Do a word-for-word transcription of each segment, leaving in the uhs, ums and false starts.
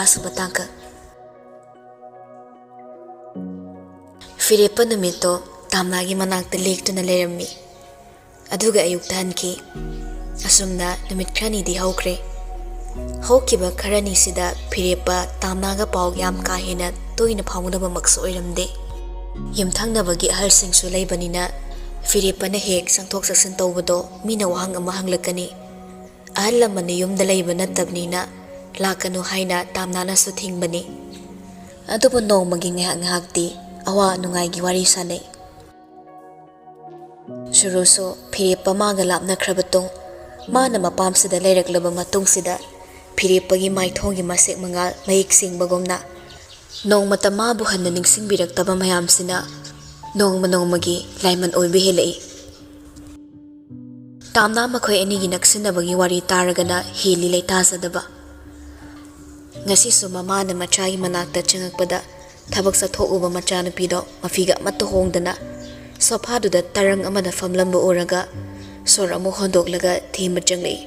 ꯑꯁꯨꯕ ꯇꯥꯡꯀꯛ꯫ ꯐꯤꯔꯦꯞꯄ ꯅꯨꯃꯤꯠꯇꯣ ꯇꯥꯝꯅꯥꯒꯤ ꯃꯅꯥꯛꯇ ꯂꯦꯛꯇꯨꯅ ꯂꯩꯔꯝꯃꯤ꯫ ꯑꯗꯨꯒ ꯑꯌꯨꯛꯇ ꯍꯟꯈꯤ꯫ ꯑꯁꯨꯝꯅ ꯅꯨꯃꯤꯠ ꯈꯔꯅꯤꯗꯤ ꯍꯧꯈ꯭ꯔꯦ꯫ ꯍꯧꯈꯤꯕ ꯈꯔꯅꯤꯁꯤꯗ ꯐꯤꯔꯦꯞꯄ ꯇꯥꯝꯅꯥꯒ ꯄꯥꯎ ꯌꯥꯝ ꯀꯥ ꯍꯦꯟꯅ ꯇꯣꯏꯅ ꯐꯥꯎꯅꯕꯃꯛꯁꯨ ꯑꯣꯏꯔꯝꯗꯦ꯫ ꯌꯨꯝꯊꯪꯅꯕꯒꯤ ꯑꯍꯜꯁꯤꯡꯁꯨ ꯂꯩꯕꯅꯤꯅ ꯐꯤꯔꯦꯞꯄꯅ ꯍꯦꯛ ꯆꯪꯊꯣꯛ ꯆꯪꯁꯤꯟ ꯇꯧꯕꯗꯣ ꯃꯤꯅ ꯋꯥꯍꯪ ꯑꯃ ꯍꯪꯂꯛꯀꯅꯤ꯫ ꯑꯍꯜ ꯂꯃꯟꯅ ꯌꯨꯝꯗ ꯂꯩꯕ ꯅꯠꯇꯕꯅꯤꯅ ꯂꯥꯛꯀꯅꯨ ꯍꯥꯏꯅ ꯇꯥꯝꯅꯥꯅꯁꯨ ꯊꯤꯡꯕꯅꯤ꯫ ꯑꯗꯨꯕꯨ ꯅꯣꯡꯃꯒꯤ ꯉꯥꯏꯍꯥꯛ ꯉꯥꯏꯍꯥꯛꯇꯤ ꯑꯋꯥ ꯅꯨꯡꯉꯥꯏꯒꯤ ꯋꯥꯔꯤ ꯁꯥꯟꯅꯩ꯫ ꯁꯨꯔꯨꯁꯨ ꯐꯤꯔꯦꯞꯄ ꯃꯥꯒ ꯂꯥꯞꯅꯈ꯭ꯔꯕ ꯇꯨꯡ, ꯃꯥꯅ ꯃꯄꯥꯝꯁꯤꯗ ꯂꯩꯔꯛꯂꯕ ꯃꯇꯨꯡꯁꯤꯗ ꯐꯤꯔꯦꯞꯄꯒꯤ ꯃꯥꯏꯊꯣꯡꯒꯤ ꯃꯁꯦꯛ ꯃꯉꯥꯜ ꯃꯌꯦꯛ ꯁꯦꯡꯕꯒꯨꯝꯅ ꯅꯣꯡꯃꯇ ꯃꯥꯕꯨ ꯍꯟꯅ ꯅꯤꯡꯁꯤꯡꯕꯤꯔꯛꯇꯕ ꯃꯌꯥꯝꯁꯤꯅ ꯅꯣꯡꯃ ꯅꯣꯡꯃꯒꯤ ꯂꯥꯏꯃꯟ ꯑꯣꯏꯕ ꯍꯦꯜꯂꯛꯏ꯫ ꯇꯥꯝꯅꯥ ꯃꯈꯣꯏ ꯑꯅꯤꯒꯤ ꯅꯛꯁꯤꯟꯅꯕꯒꯤ ꯋꯥꯔꯤ ꯇꯥꯔꯒꯅ ꯍꯦꯜꯂꯤ ꯂꯩꯇꯥꯖꯗꯕ꯫ ꯉꯁꯤꯁꯨ ꯃꯃꯥꯅ ꯃꯆꯥꯒꯤ ꯃꯅꯥꯛꯇ ꯆꯪꯉꯛꯄꯗ ꯊꯕꯛ ꯆꯠꯊꯣꯛꯎꯕ ꯃꯆꯥꯅꯨꯄꯤꯗꯣ ꯃꯐꯤꯒ ꯑꯃꯠꯇ ꯍꯣꯡꯗꯅ ꯁꯣꯐꯥꯗꯨꯗ ꯇꯔꯪ ꯑꯃꯗ ꯐꯝꯂꯝꯕ ꯎꯔꯒ ꯁꯣꯔ ꯑꯃꯨꯛ ꯍꯣꯟꯗꯣꯛꯂꯒ ꯊꯦꯝꯕ ꯆꯪꯂꯛꯏ꯫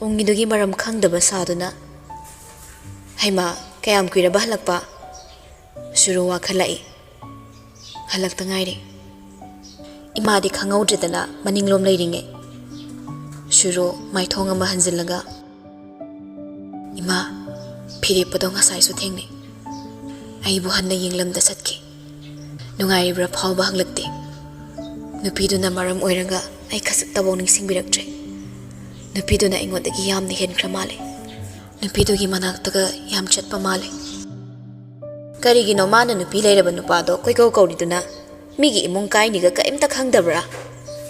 ꯎꯪꯉꯤꯗꯨꯒꯤ ꯃꯔꯝ ꯈꯪꯗꯕ ꯁꯥꯗꯨꯅ, "ꯍꯩꯃꯥ, ꯀꯌꯥꯝ ꯀꯨꯏꯔꯕ ꯍꯜꯂꯛꯄ?" ꯁꯨꯔꯨ ꯋꯥꯈꯠꯂꯛꯏ꯫ "ꯍꯜꯂꯛꯇ ꯉꯥꯏꯔꯤ꯫" ꯏꯃꯥꯗꯤ ꯈꯪꯍꯧꯗ꯭ꯔꯦꯗꯅ ꯃꯅꯤꯡꯂꯣꯝ ꯂꯩꯔꯤꯉꯩ꯫ ꯁꯨꯔꯨ ꯃꯥꯏꯊꯣꯡ ꯑꯃ ꯍꯟꯖꯤꯜꯂꯒ, "ꯏꯃꯥ, ꯐꯤꯔꯦꯞꯄꯗꯣ ꯉꯁꯥꯏꯁꯨ ꯊꯦꯡꯅꯩ꯫ ꯑꯩꯕꯨ ꯍꯟꯅ ꯌꯦꯡꯂꯝꯗ ꯆꯠꯈꯤ꯫ ꯅꯨꯡꯉꯥꯏꯔꯤꯕ꯭ꯔꯥ ꯐꯥꯎꯕ ꯍꯪꯂꯛꯇꯦ꯫ ꯅꯨꯄꯤꯗꯨꯅ ꯃꯔꯝ ꯑꯣꯏꯔꯒ ꯑꯩ ꯈꯖꯤꯛꯇꯐꯥꯎ ꯅꯤꯡꯁꯤꯡꯕꯤꯔꯛꯇ꯭ꯔꯦ꯫ ꯅꯨꯄꯤꯗꯨꯅ ꯑꯩꯉꯣꯟꯗꯒꯤ ꯌꯥꯝꯅ ꯍꯦꯟꯈ꯭ꯔ ꯃꯥꯜꯂꯦ꯫ ꯅꯨꯄꯤꯗꯨꯒꯤ ꯃꯅꯥꯛꯇꯒ ꯌꯥꯝ ꯆꯠꯄ ꯃꯥꯜꯂꯦ꯫ ꯀꯔꯤꯒꯤꯅꯣ ꯃꯥꯅ ꯅꯨꯄꯤ ꯂꯩꯔꯕ ꯅꯨꯄꯥꯗꯣ ꯀꯣꯏꯀꯧ ꯀꯧꯔꯤꯗꯨꯅ? ꯃꯤꯒꯤ ꯏꯃꯨꯡ ꯀꯥꯏꯅꯤꯒ ꯀꯔꯤꯝꯇ ꯈꯪꯗꯕ꯭ꯔꯥ?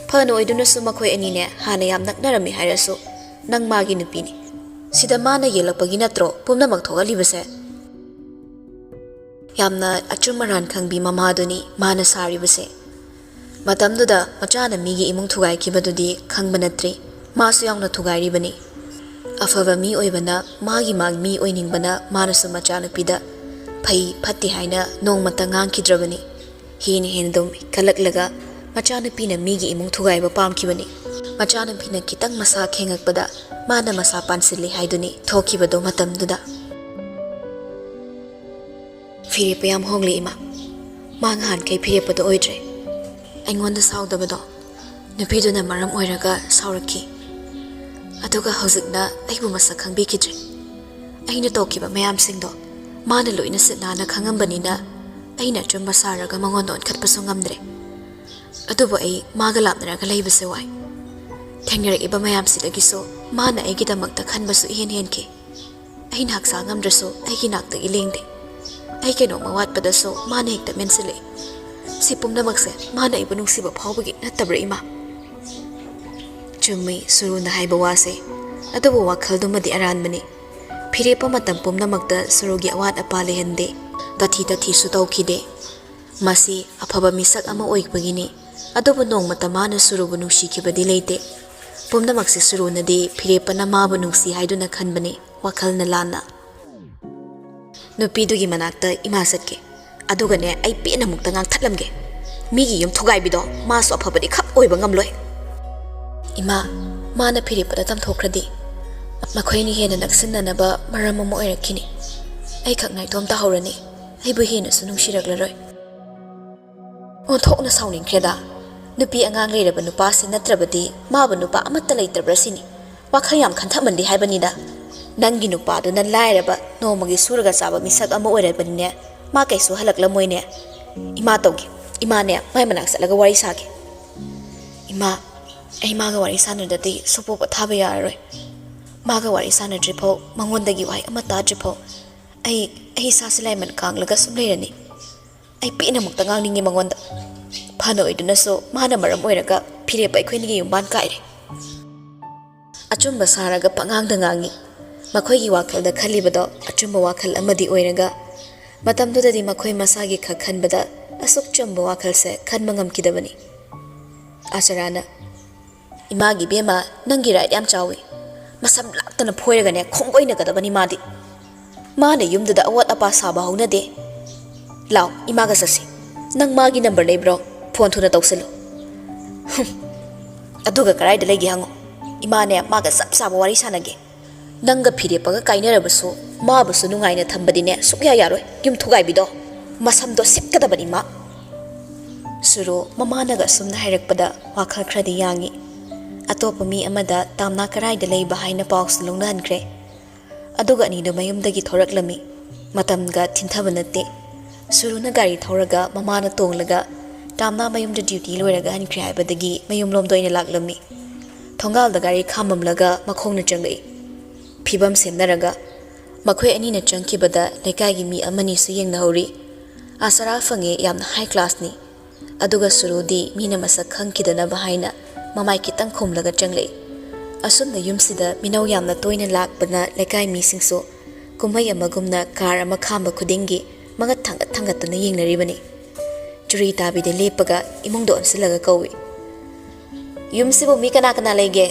ꯐꯅ ꯑꯣꯏꯗꯨꯅꯁꯨ ꯃꯈꯣꯏ ꯑꯅꯤꯅꯦ ꯍꯥꯟꯅ ꯌꯥꯝ ꯅꯛꯅꯔꯝꯃꯤ ꯍꯥꯏꯔꯁꯨ ꯅꯪ ꯃꯥꯒꯤ ꯅꯨꯄꯤꯅꯤ꯫ ꯁꯤꯗ ꯃꯥꯅ ꯌꯦꯜꯂꯛꯄꯒꯤ ꯅꯠꯇ꯭ꯔꯣ ꯄꯨꯝꯅꯃꯛ ꯊꯣꯛꯍꯜꯂꯤꯕꯁꯦ?" ꯌꯥꯝꯅ ꯑꯆꯨꯝ ꯑꯔꯥꯟ ꯈꯪꯕꯤ ꯃꯃꯥꯗꯨꯅꯤ ꯃꯥꯅ ꯁꯥꯔꯤꯕꯁꯦ꯫ ꯃꯇꯝꯗꯨꯗ ꯃꯆꯥꯅ ꯃꯤꯒꯤ ꯏꯃꯨꯡ ꯊꯨꯒꯥꯏꯈꯤꯕꯗꯨꯗꯤ ꯈꯪꯕ ꯅꯠꯇ꯭ꯔꯤ, ꯃꯥꯁꯨ ꯌꯥꯎꯅ ꯊꯨꯒꯥꯏꯔꯤꯕꯅꯤ꯫ ꯑꯐꯕ ꯃꯤ ꯑꯣꯏꯕꯅ, ꯃꯥꯒꯤ ꯃꯥ-, ꯃꯤ ꯑꯣꯏꯅꯤꯡꯕꯅ ꯃꯥꯅꯁꯨ ꯃꯆꯥꯅꯨꯄꯤꯗ ꯐꯩ ꯐꯠꯇꯦ ꯍꯥꯏꯅ ꯅꯣꯡꯃꯇ ꯉꯥꯡꯈꯤꯗ꯭ꯔꯕꯅꯤ꯫ ꯍꯦꯟꯅ ꯍꯦꯟꯅ ꯑꯗꯨꯝ ꯀꯜꯂꯛꯂꯒ ꯃꯆꯥꯅꯨꯄꯤꯅ ꯃꯤꯒꯤ ꯏꯃꯨꯡ ꯊꯨꯒꯥꯏꯕ ꯄꯥꯝꯈꯤꯕꯅꯤ꯫ ꯃꯆꯥꯅꯨꯄꯤꯅ ꯈꯤꯇꯪ ꯃꯁꯥ ꯈꯦꯡꯉꯛꯄꯗ ꯃꯥꯅ ꯃꯁꯥ ꯄꯥꯟꯁꯤꯜꯂꯤ ꯍꯥꯏꯗꯨꯅꯤ ꯊꯣꯛꯈꯤꯕꯗꯣ ꯃꯇꯝꯗꯨꯗ꯫ ꯐꯤꯔꯦꯞꯄ ꯌꯥꯝ ꯍꯣꯡꯂꯦ, ꯏꯃꯥ꯫ ꯃꯥ ꯉꯍꯥꯟꯈꯩ ꯐꯤꯔꯦꯞꯄꯗꯣ ꯑꯣꯏꯗ꯭ꯔꯦ꯫ ꯑꯩꯉꯣꯟꯗ ꯁꯥꯎꯗꯕꯗꯣ ꯅꯨꯄꯤꯗꯨꯅ ꯃꯔꯝ ꯑꯣꯏꯔꯒ ꯁꯥꯎꯔꯛꯈꯤ꯫ ꯑꯗꯨꯒ ꯍꯧꯖꯤꯛꯅ ꯑꯩꯕꯨ ꯃꯁꯛ ꯈꯪꯕꯤꯈꯤꯗ꯭ꯔꯦ꯫ ꯑꯩꯅ ꯇꯧꯈꯤꯕ ꯃꯌꯥꯝꯁꯤꯡꯗꯣ ꯃꯥꯅ ꯂꯣꯏꯅ ꯁꯤꯠ ꯅꯥꯟꯅ ꯈꯪꯉꯝꯕꯅꯤꯅ ꯑꯩꯅ ꯑꯆꯨꯝꯕ ꯁꯥꯔꯒ ꯃꯉꯣꯟꯗ ꯑꯣꯟꯈꯠꯄꯁꯨ ꯉꯝꯗ꯭ꯔꯦ꯫ ꯑꯗꯨꯕꯨ ꯑꯩ ꯃꯥꯒ ꯂꯥꯞꯅꯔꯒ ꯂꯩꯕꯁꯦ ꯋꯥꯏ꯫ ꯊꯦꯡꯅꯔꯛꯏꯕ ꯃꯌꯥꯝꯁꯤꯗꯒꯤꯁꯨ ꯃꯥꯅ ꯑꯩꯒꯤꯗꯃꯛꯇ ꯈꯟꯕꯁꯨ ꯏꯍꯦꯟ ꯍꯦꯟꯈꯤ꯫ ꯑꯩꯅ ꯍꯛꯆꯥꯡ ꯉꯝꯗ꯭ꯔꯁꯨ ꯑꯩꯒꯤ ꯅꯥꯛꯇꯒꯤ ꯂꯦꯡꯗꯦ꯫ ꯑꯩ ꯀꯩꯅꯣꯝꯃ ꯋꯥꯠꯄꯗꯁꯨ ꯃꯥꯅ ꯍꯦꯛꯇ ꯃꯦꯟꯁꯤꯜꯂꯛꯏ꯫ ꯁꯤ ꯄꯨꯝꯅꯃꯛꯁꯦ ꯃꯥꯅ ꯑꯩꯕꯨ ꯅꯨꯡꯁꯤꯕ ꯐꯥꯎꯕꯒꯤ ꯅꯠꯇꯕ꯭ꯔꯥ, ꯏꯃꯥ? ꯆꯨꯝꯃꯤ, ꯁꯨꯔꯨꯅ ꯍꯥꯏꯕ ꯋꯥꯁꯦ꯫ ꯑꯗꯨꯕꯨ ꯋꯥꯈꯜꯗꯨꯃꯗꯤ ꯑꯔꯥꯟꯕꯅꯤ꯫ ꯐꯤꯔꯦꯞꯄ ꯃꯇꯝ ꯄꯨꯝꯅꯃꯛꯇ ꯁꯨꯔꯨꯒꯤ ꯑꯋꯥꯠ ꯑꯄꯥ ꯂꯩꯍꯟꯗꯦ꯫ ꯇꯥꯊꯤ ꯇꯥꯊꯤꯁꯨ ꯇꯧꯈꯤꯗꯦ꯫ ꯃꯁꯤ ꯑꯐꯕ ꯃꯤꯁꯛ ꯑꯃ ꯑꯣꯏꯕꯒꯤꯅꯤ꯫ ꯑꯗꯨꯕꯨ ꯅꯣꯡꯃꯇ ꯃꯥꯅ ꯁꯨꯔꯨꯕꯨ ꯅꯨꯡꯁꯤꯈꯤꯕꯗꯤ ꯂꯩꯇꯦ꯫ ꯄꯨꯝꯅꯃꯛꯁꯦ ꯁꯨꯔꯨꯅꯗꯤ ꯐꯤꯔꯦꯞꯄꯅ ꯃꯥꯕꯨ ꯅꯨꯡꯁꯤ ꯍꯥꯏꯗꯨꯅ ꯈꯟꯕꯅꯤ, ꯋꯥꯈꯜꯅ ꯂꯥꯟꯅ꯫ ꯅꯨꯄꯤꯗꯨꯒꯤ ꯃꯅꯥꯛꯇ ꯏꯃꯥ ꯆꯠꯀꯦ꯫ ꯑꯗꯨꯒꯅꯦ, ꯑꯩ ꯄꯦꯟꯅ ꯑꯃꯨꯛꯇ ꯉꯥꯡꯊꯠꯂꯝꯒꯦ꯫ ꯃꯤꯒꯤ ꯌꯨꯝ ꯊꯨꯒꯥꯏꯕꯤꯗꯣ ꯃꯥꯁꯨ ꯑꯐꯕꯗꯤ ꯈꯛ ꯑꯣꯏꯕ ꯉꯝꯂꯣꯏ꯫ ꯏꯃꯥ, ꯃꯥꯅ ꯐꯤꯔꯦꯞꯄꯗ ꯇꯝꯊꯣꯛꯈ꯭ꯔꯗꯤ? ꯃꯈꯣꯏꯅꯤ ꯍꯦꯟꯅ ꯅꯛꯁꯤꯟꯅꯅꯕ ꯃꯔꯝ ꯑꯃ ꯑꯣꯏꯔꯛꯈꯤꯅꯤ꯫ ꯑꯩꯈꯛ ꯅꯥꯏꯇꯣꯝ ꯇꯥꯍꯧꯔꯅꯤ꯫ ꯑꯩꯕꯨ ꯍꯦꯟꯅꯁꯨ ꯅꯨꯡꯁꯤꯔꯛꯂꯔꯣꯏ꯫ ꯑꯣꯟꯊꯣꯛꯅ ꯁꯥꯎꯅꯤꯡꯈ꯭ꯔꯦꯗ꯫ ꯅꯨꯄꯤ ꯑꯉꯥꯡ ꯂꯩꯔꯕ ꯅꯨꯄꯥꯁꯤ ꯅꯠꯇ꯭ꯔꯕꯗꯤ ꯃꯥꯕꯨ ꯅꯨꯄꯥ ꯑꯃꯠꯇ ꯂꯩꯇꯕ꯭ꯔꯥ ꯁꯤꯅꯤ꯫ ꯋꯥꯈꯜ ꯌꯥꯝ ꯈꯟꯊꯃꯟꯗꯦ ꯍꯥꯏꯕꯅꯤꯗ꯫ ꯅꯪꯒꯤ ꯅꯨꯄꯥꯗꯨꯅ ꯂꯥꯏꯔꯕ, ꯅꯣꯡꯃꯒꯤ ꯁꯨꯔꯒ ꯆꯥꯕ ꯃꯤꯁꯛ ꯑꯃ ꯑꯣꯏꯔꯕꯅꯤꯅꯦ, ꯃꯥ ꯀꯩꯁꯨ ꯍꯜꯂꯛꯂꯝꯃꯣꯏꯅꯦ꯫ ꯏꯃꯥ ꯇꯧꯒꯦ꯫ ꯏꯃꯥꯅꯦ, ꯃꯥꯏ ꯃꯅꯥꯛ ꯆꯠꯂꯒ ꯋꯥꯔꯤ ꯁꯥꯒꯦ꯫ ꯏꯃꯥ, ꯑꯩ ꯃꯥꯒ ꯋꯥꯔꯤ ꯁꯥꯟꯅꯗ꯭ꯔꯗꯤ ꯁꯨꯛꯄꯣꯛ ꯄꯣꯊꯥꯕ ꯌꯥꯔꯔꯣꯏ꯫ ꯃꯥꯒ ꯋꯥꯔꯤ ꯁꯥꯟꯅꯗ꯭ꯔꯤꯐꯥꯎ, ꯃꯉꯣꯟꯗꯒꯤ ꯋꯥꯍꯩ ꯑꯃ ꯇꯥꯗ꯭ꯔꯤꯐꯥꯎ ꯑꯩ, ꯑꯩ ꯏꯁꯥꯁꯦ ꯂꯥꯏꯃꯟ ꯀꯥꯡꯂꯒ ꯁꯨꯝ ꯂꯩꯔꯅꯤ꯫ ꯑꯩ ꯄꯦꯟꯅ ꯑꯃꯨꯛꯇ ꯉꯥꯡꯅꯤꯡꯉꯤ ꯃꯉꯣꯟꯗ꯫ ꯐꯅ ꯑꯣꯏꯗꯨꯅꯁꯨ ꯃꯥꯅ ꯃꯔꯝ ꯑꯣꯏꯔꯒ ꯐꯤꯔꯦꯞ ꯑꯩꯈꯣꯏꯅꯤꯒꯤ ꯌꯨꯝꯕꯥꯟ ꯀꯥꯏꯔꯦ꯫ ꯑꯆꯨꯝꯕ ꯁꯥꯔꯒ ꯄꯉꯥꯡꯗ ꯉꯥꯡꯉꯤ꯫ ꯃꯈꯣꯏꯒꯤ ꯋꯥꯈꯜꯗ ꯈꯜꯂꯤꯕꯗꯣ ꯑꯆꯨꯝꯕ ꯋꯥꯈꯜ ꯑꯃꯗꯤ ꯑꯣꯏꯔꯒ, ꯃꯇꯝꯗꯨꯗꯗꯤ ꯃꯈꯣꯏ ꯃꯁꯥꯒꯤ ꯈꯛ ꯈꯟꯕꯗ ꯑꯁꯨꯛ ꯆꯨꯝꯕ ꯋꯥꯈꯜꯁꯦ ꯈꯟꯕ ꯉꯝꯈꯤꯗꯕꯅꯤ꯫ ꯑꯆꯔꯥꯅ, "ꯏꯃꯥꯒꯤ ꯏꯕꯦꯝꯃ, ꯅꯪꯒꯤ ꯔꯥꯏꯠ ꯌꯥꯝ ꯆꯥꯎꯏ꯫ ꯃꯁꯝ ꯂꯥꯛꯇꯅ ꯐꯣꯏꯔꯒꯅꯦ ꯈꯣꯡꯒꯣꯏꯅꯒꯗꯕꯅꯤ ꯃꯥꯗꯤ꯫ ꯃꯥꯅ ꯌꯨꯝꯗꯨꯗ ꯑꯋꯥꯠ ꯑꯄꯥ ꯁꯥꯕ ꯍꯧꯅꯗꯦ꯫ ꯂꯥꯎ, ꯏꯃꯥꯒ ꯆꯠꯁꯤ꯫ ꯅꯪ ꯃꯥꯒꯤ ꯅꯝꯕꯔ ꯂꯩꯕ꯭ꯔꯣ? ꯐꯣꯟ ꯊꯨꯅ ꯇꯧꯁꯤꯜꯂꯨ꯫" "ꯍꯨꯝ, ꯑꯗꯨꯒ ꯀꯗꯥꯏꯗ ꯂꯩꯒꯦ ꯍꯪꯉꯣ꯫ ꯏꯃꯥꯅꯦ ꯃꯥꯒ ꯆꯞ ꯆꯥꯕ ꯋꯥꯔꯤ ꯁꯥꯟꯅꯒꯦ꯫ "ꯅꯪꯒ ꯐꯤꯔꯦꯞꯄꯒ ꯀꯥꯏꯅꯔꯕꯁꯨ ꯃꯥꯕꯨꯁꯨ ꯅꯨꯡꯉꯥꯏꯅ ꯊꯝꯕꯗꯤꯅꯦ ꯁꯨꯛꯌꯥ ꯌꯥꯔꯣꯏ꯫ ꯌꯨꯝ ꯊꯨꯒꯥꯏꯕꯤꯗꯣ, ꯃꯁꯝꯗꯣ ꯁꯤꯠꯀꯗꯕꯅꯤ ꯃꯥ"꯫ ꯁꯨꯔꯨ ꯃꯃꯥꯅꯒ ꯑꯁꯨꯝꯅ ꯍꯥꯏꯔꯛꯄꯗ ꯋꯥꯈꯜ ꯈꯔꯗꯤ ꯌꯥꯡꯉꯤ꯫ ꯑꯇꯣꯞꯄ ꯃꯤ ꯑꯃꯗ ꯇꯥꯝꯅꯥ ꯀꯔꯥꯏꯗ ꯂꯩꯕ ꯍꯥꯏꯅ ꯄꯥꯎꯁꯨ ꯂꯧꯅꯍꯟꯈ꯭ꯔꯦ꯫ ꯑꯗꯨꯒ ꯑꯅꯤꯗꯨ ꯃꯌꯨꯝꯗꯒꯤ ꯊꯣꯔꯛꯂꯝꯃꯤ꯫ ꯃꯇꯝꯒ ꯊꯤꯟꯊꯕ ꯅꯠꯇꯦ꯫ ꯁꯨꯔꯨꯅ ꯒꯥꯔꯤ ꯊꯧꯔꯒ ꯃꯃꯥꯅ ꯇꯣꯡꯂꯒ ꯇꯥꯝꯅꯥ ꯃꯌꯨꯝꯗ ꯗ꯭ꯌꯨꯇꯤ ꯂꯣꯏꯔꯒ ꯍꯟꯈ꯭ꯔꯦ ꯍꯥꯏꯕꯗꯒꯤ ꯃꯌꯨꯝꯂꯣꯝꯗ ꯑꯣꯏꯅ ꯂꯥꯛꯂꯝꯃꯤ꯫ ꯊꯣꯡꯒꯥꯜꯗ ꯒꯥꯔꯤ ꯈꯥꯝꯃꯝꯂꯒ ꯃꯈꯣꯡꯅ ꯆꯪꯂꯛꯏ꯫ ꯐꯤꯕꯝ ꯁꯦꯝꯅꯔꯒ ꯃꯈꯣꯏ ꯑꯅꯤꯅ ꯆꯪꯈꯤꯕꯗ ꯂꯩꯀꯥꯏꯒꯤ ꯃꯤ ꯑꯃꯅꯤꯁꯨ ꯌꯦꯡꯅꯍꯧꯔꯤ꯫ "ꯑꯥꯁꯔꯥ ꯐꯪꯉꯦ, ꯌꯥꯝꯅ ꯍꯥꯏ ꯀ꯭ꯂꯥꯁꯅꯤ"꯫ ꯑꯗꯨꯒ ꯁꯨꯔꯨꯗꯤ ꯃꯤꯅ ꯃꯁꯛ ꯈꯪꯈꯤꯗꯅꯕ ꯍꯥꯏꯅ ꯃꯃꯥꯏ ꯈꯤꯇꯪ ꯈꯨꯝꯂꯒ ꯆꯪꯂꯛꯏ꯫ ꯑꯁꯨꯝꯅ ꯌꯨꯝꯁꯤꯗ ꯃꯤꯅꯧ ꯌꯥꯝꯅ ꯇꯣꯏꯅ ꯂꯥꯛꯄꯅ ꯂꯩꯀꯥꯏ ꯃꯤꯁꯤꯡꯁꯨ ꯀꯨꯝꯍꯩ ꯑꯃꯒꯨꯝꯅ ꯀꯥꯔ ꯑꯃ ꯈꯥꯝꯕ ꯈꯨꯗꯤꯡꯒꯤ ꯃꯉꯛ ꯊꯥꯡꯒꯠ ꯊꯥꯡꯒꯠꯇꯨꯅ ꯌꯦꯡꯅꯔꯤꯕꯅꯤ꯫ ꯆꯨꯔꯤ ꯇꯥꯕꯤꯗ ꯂꯦꯞꯄꯒ ꯏꯃꯨꯡꯗ ꯑꯣꯟꯁꯤꯜꯂꯒ ꯀꯧꯏ, "ꯌꯨꯝꯁꯤꯕꯨ ꯃꯤ ꯀꯅꯥ ꯀꯅꯥ ꯂꯩꯒꯦ?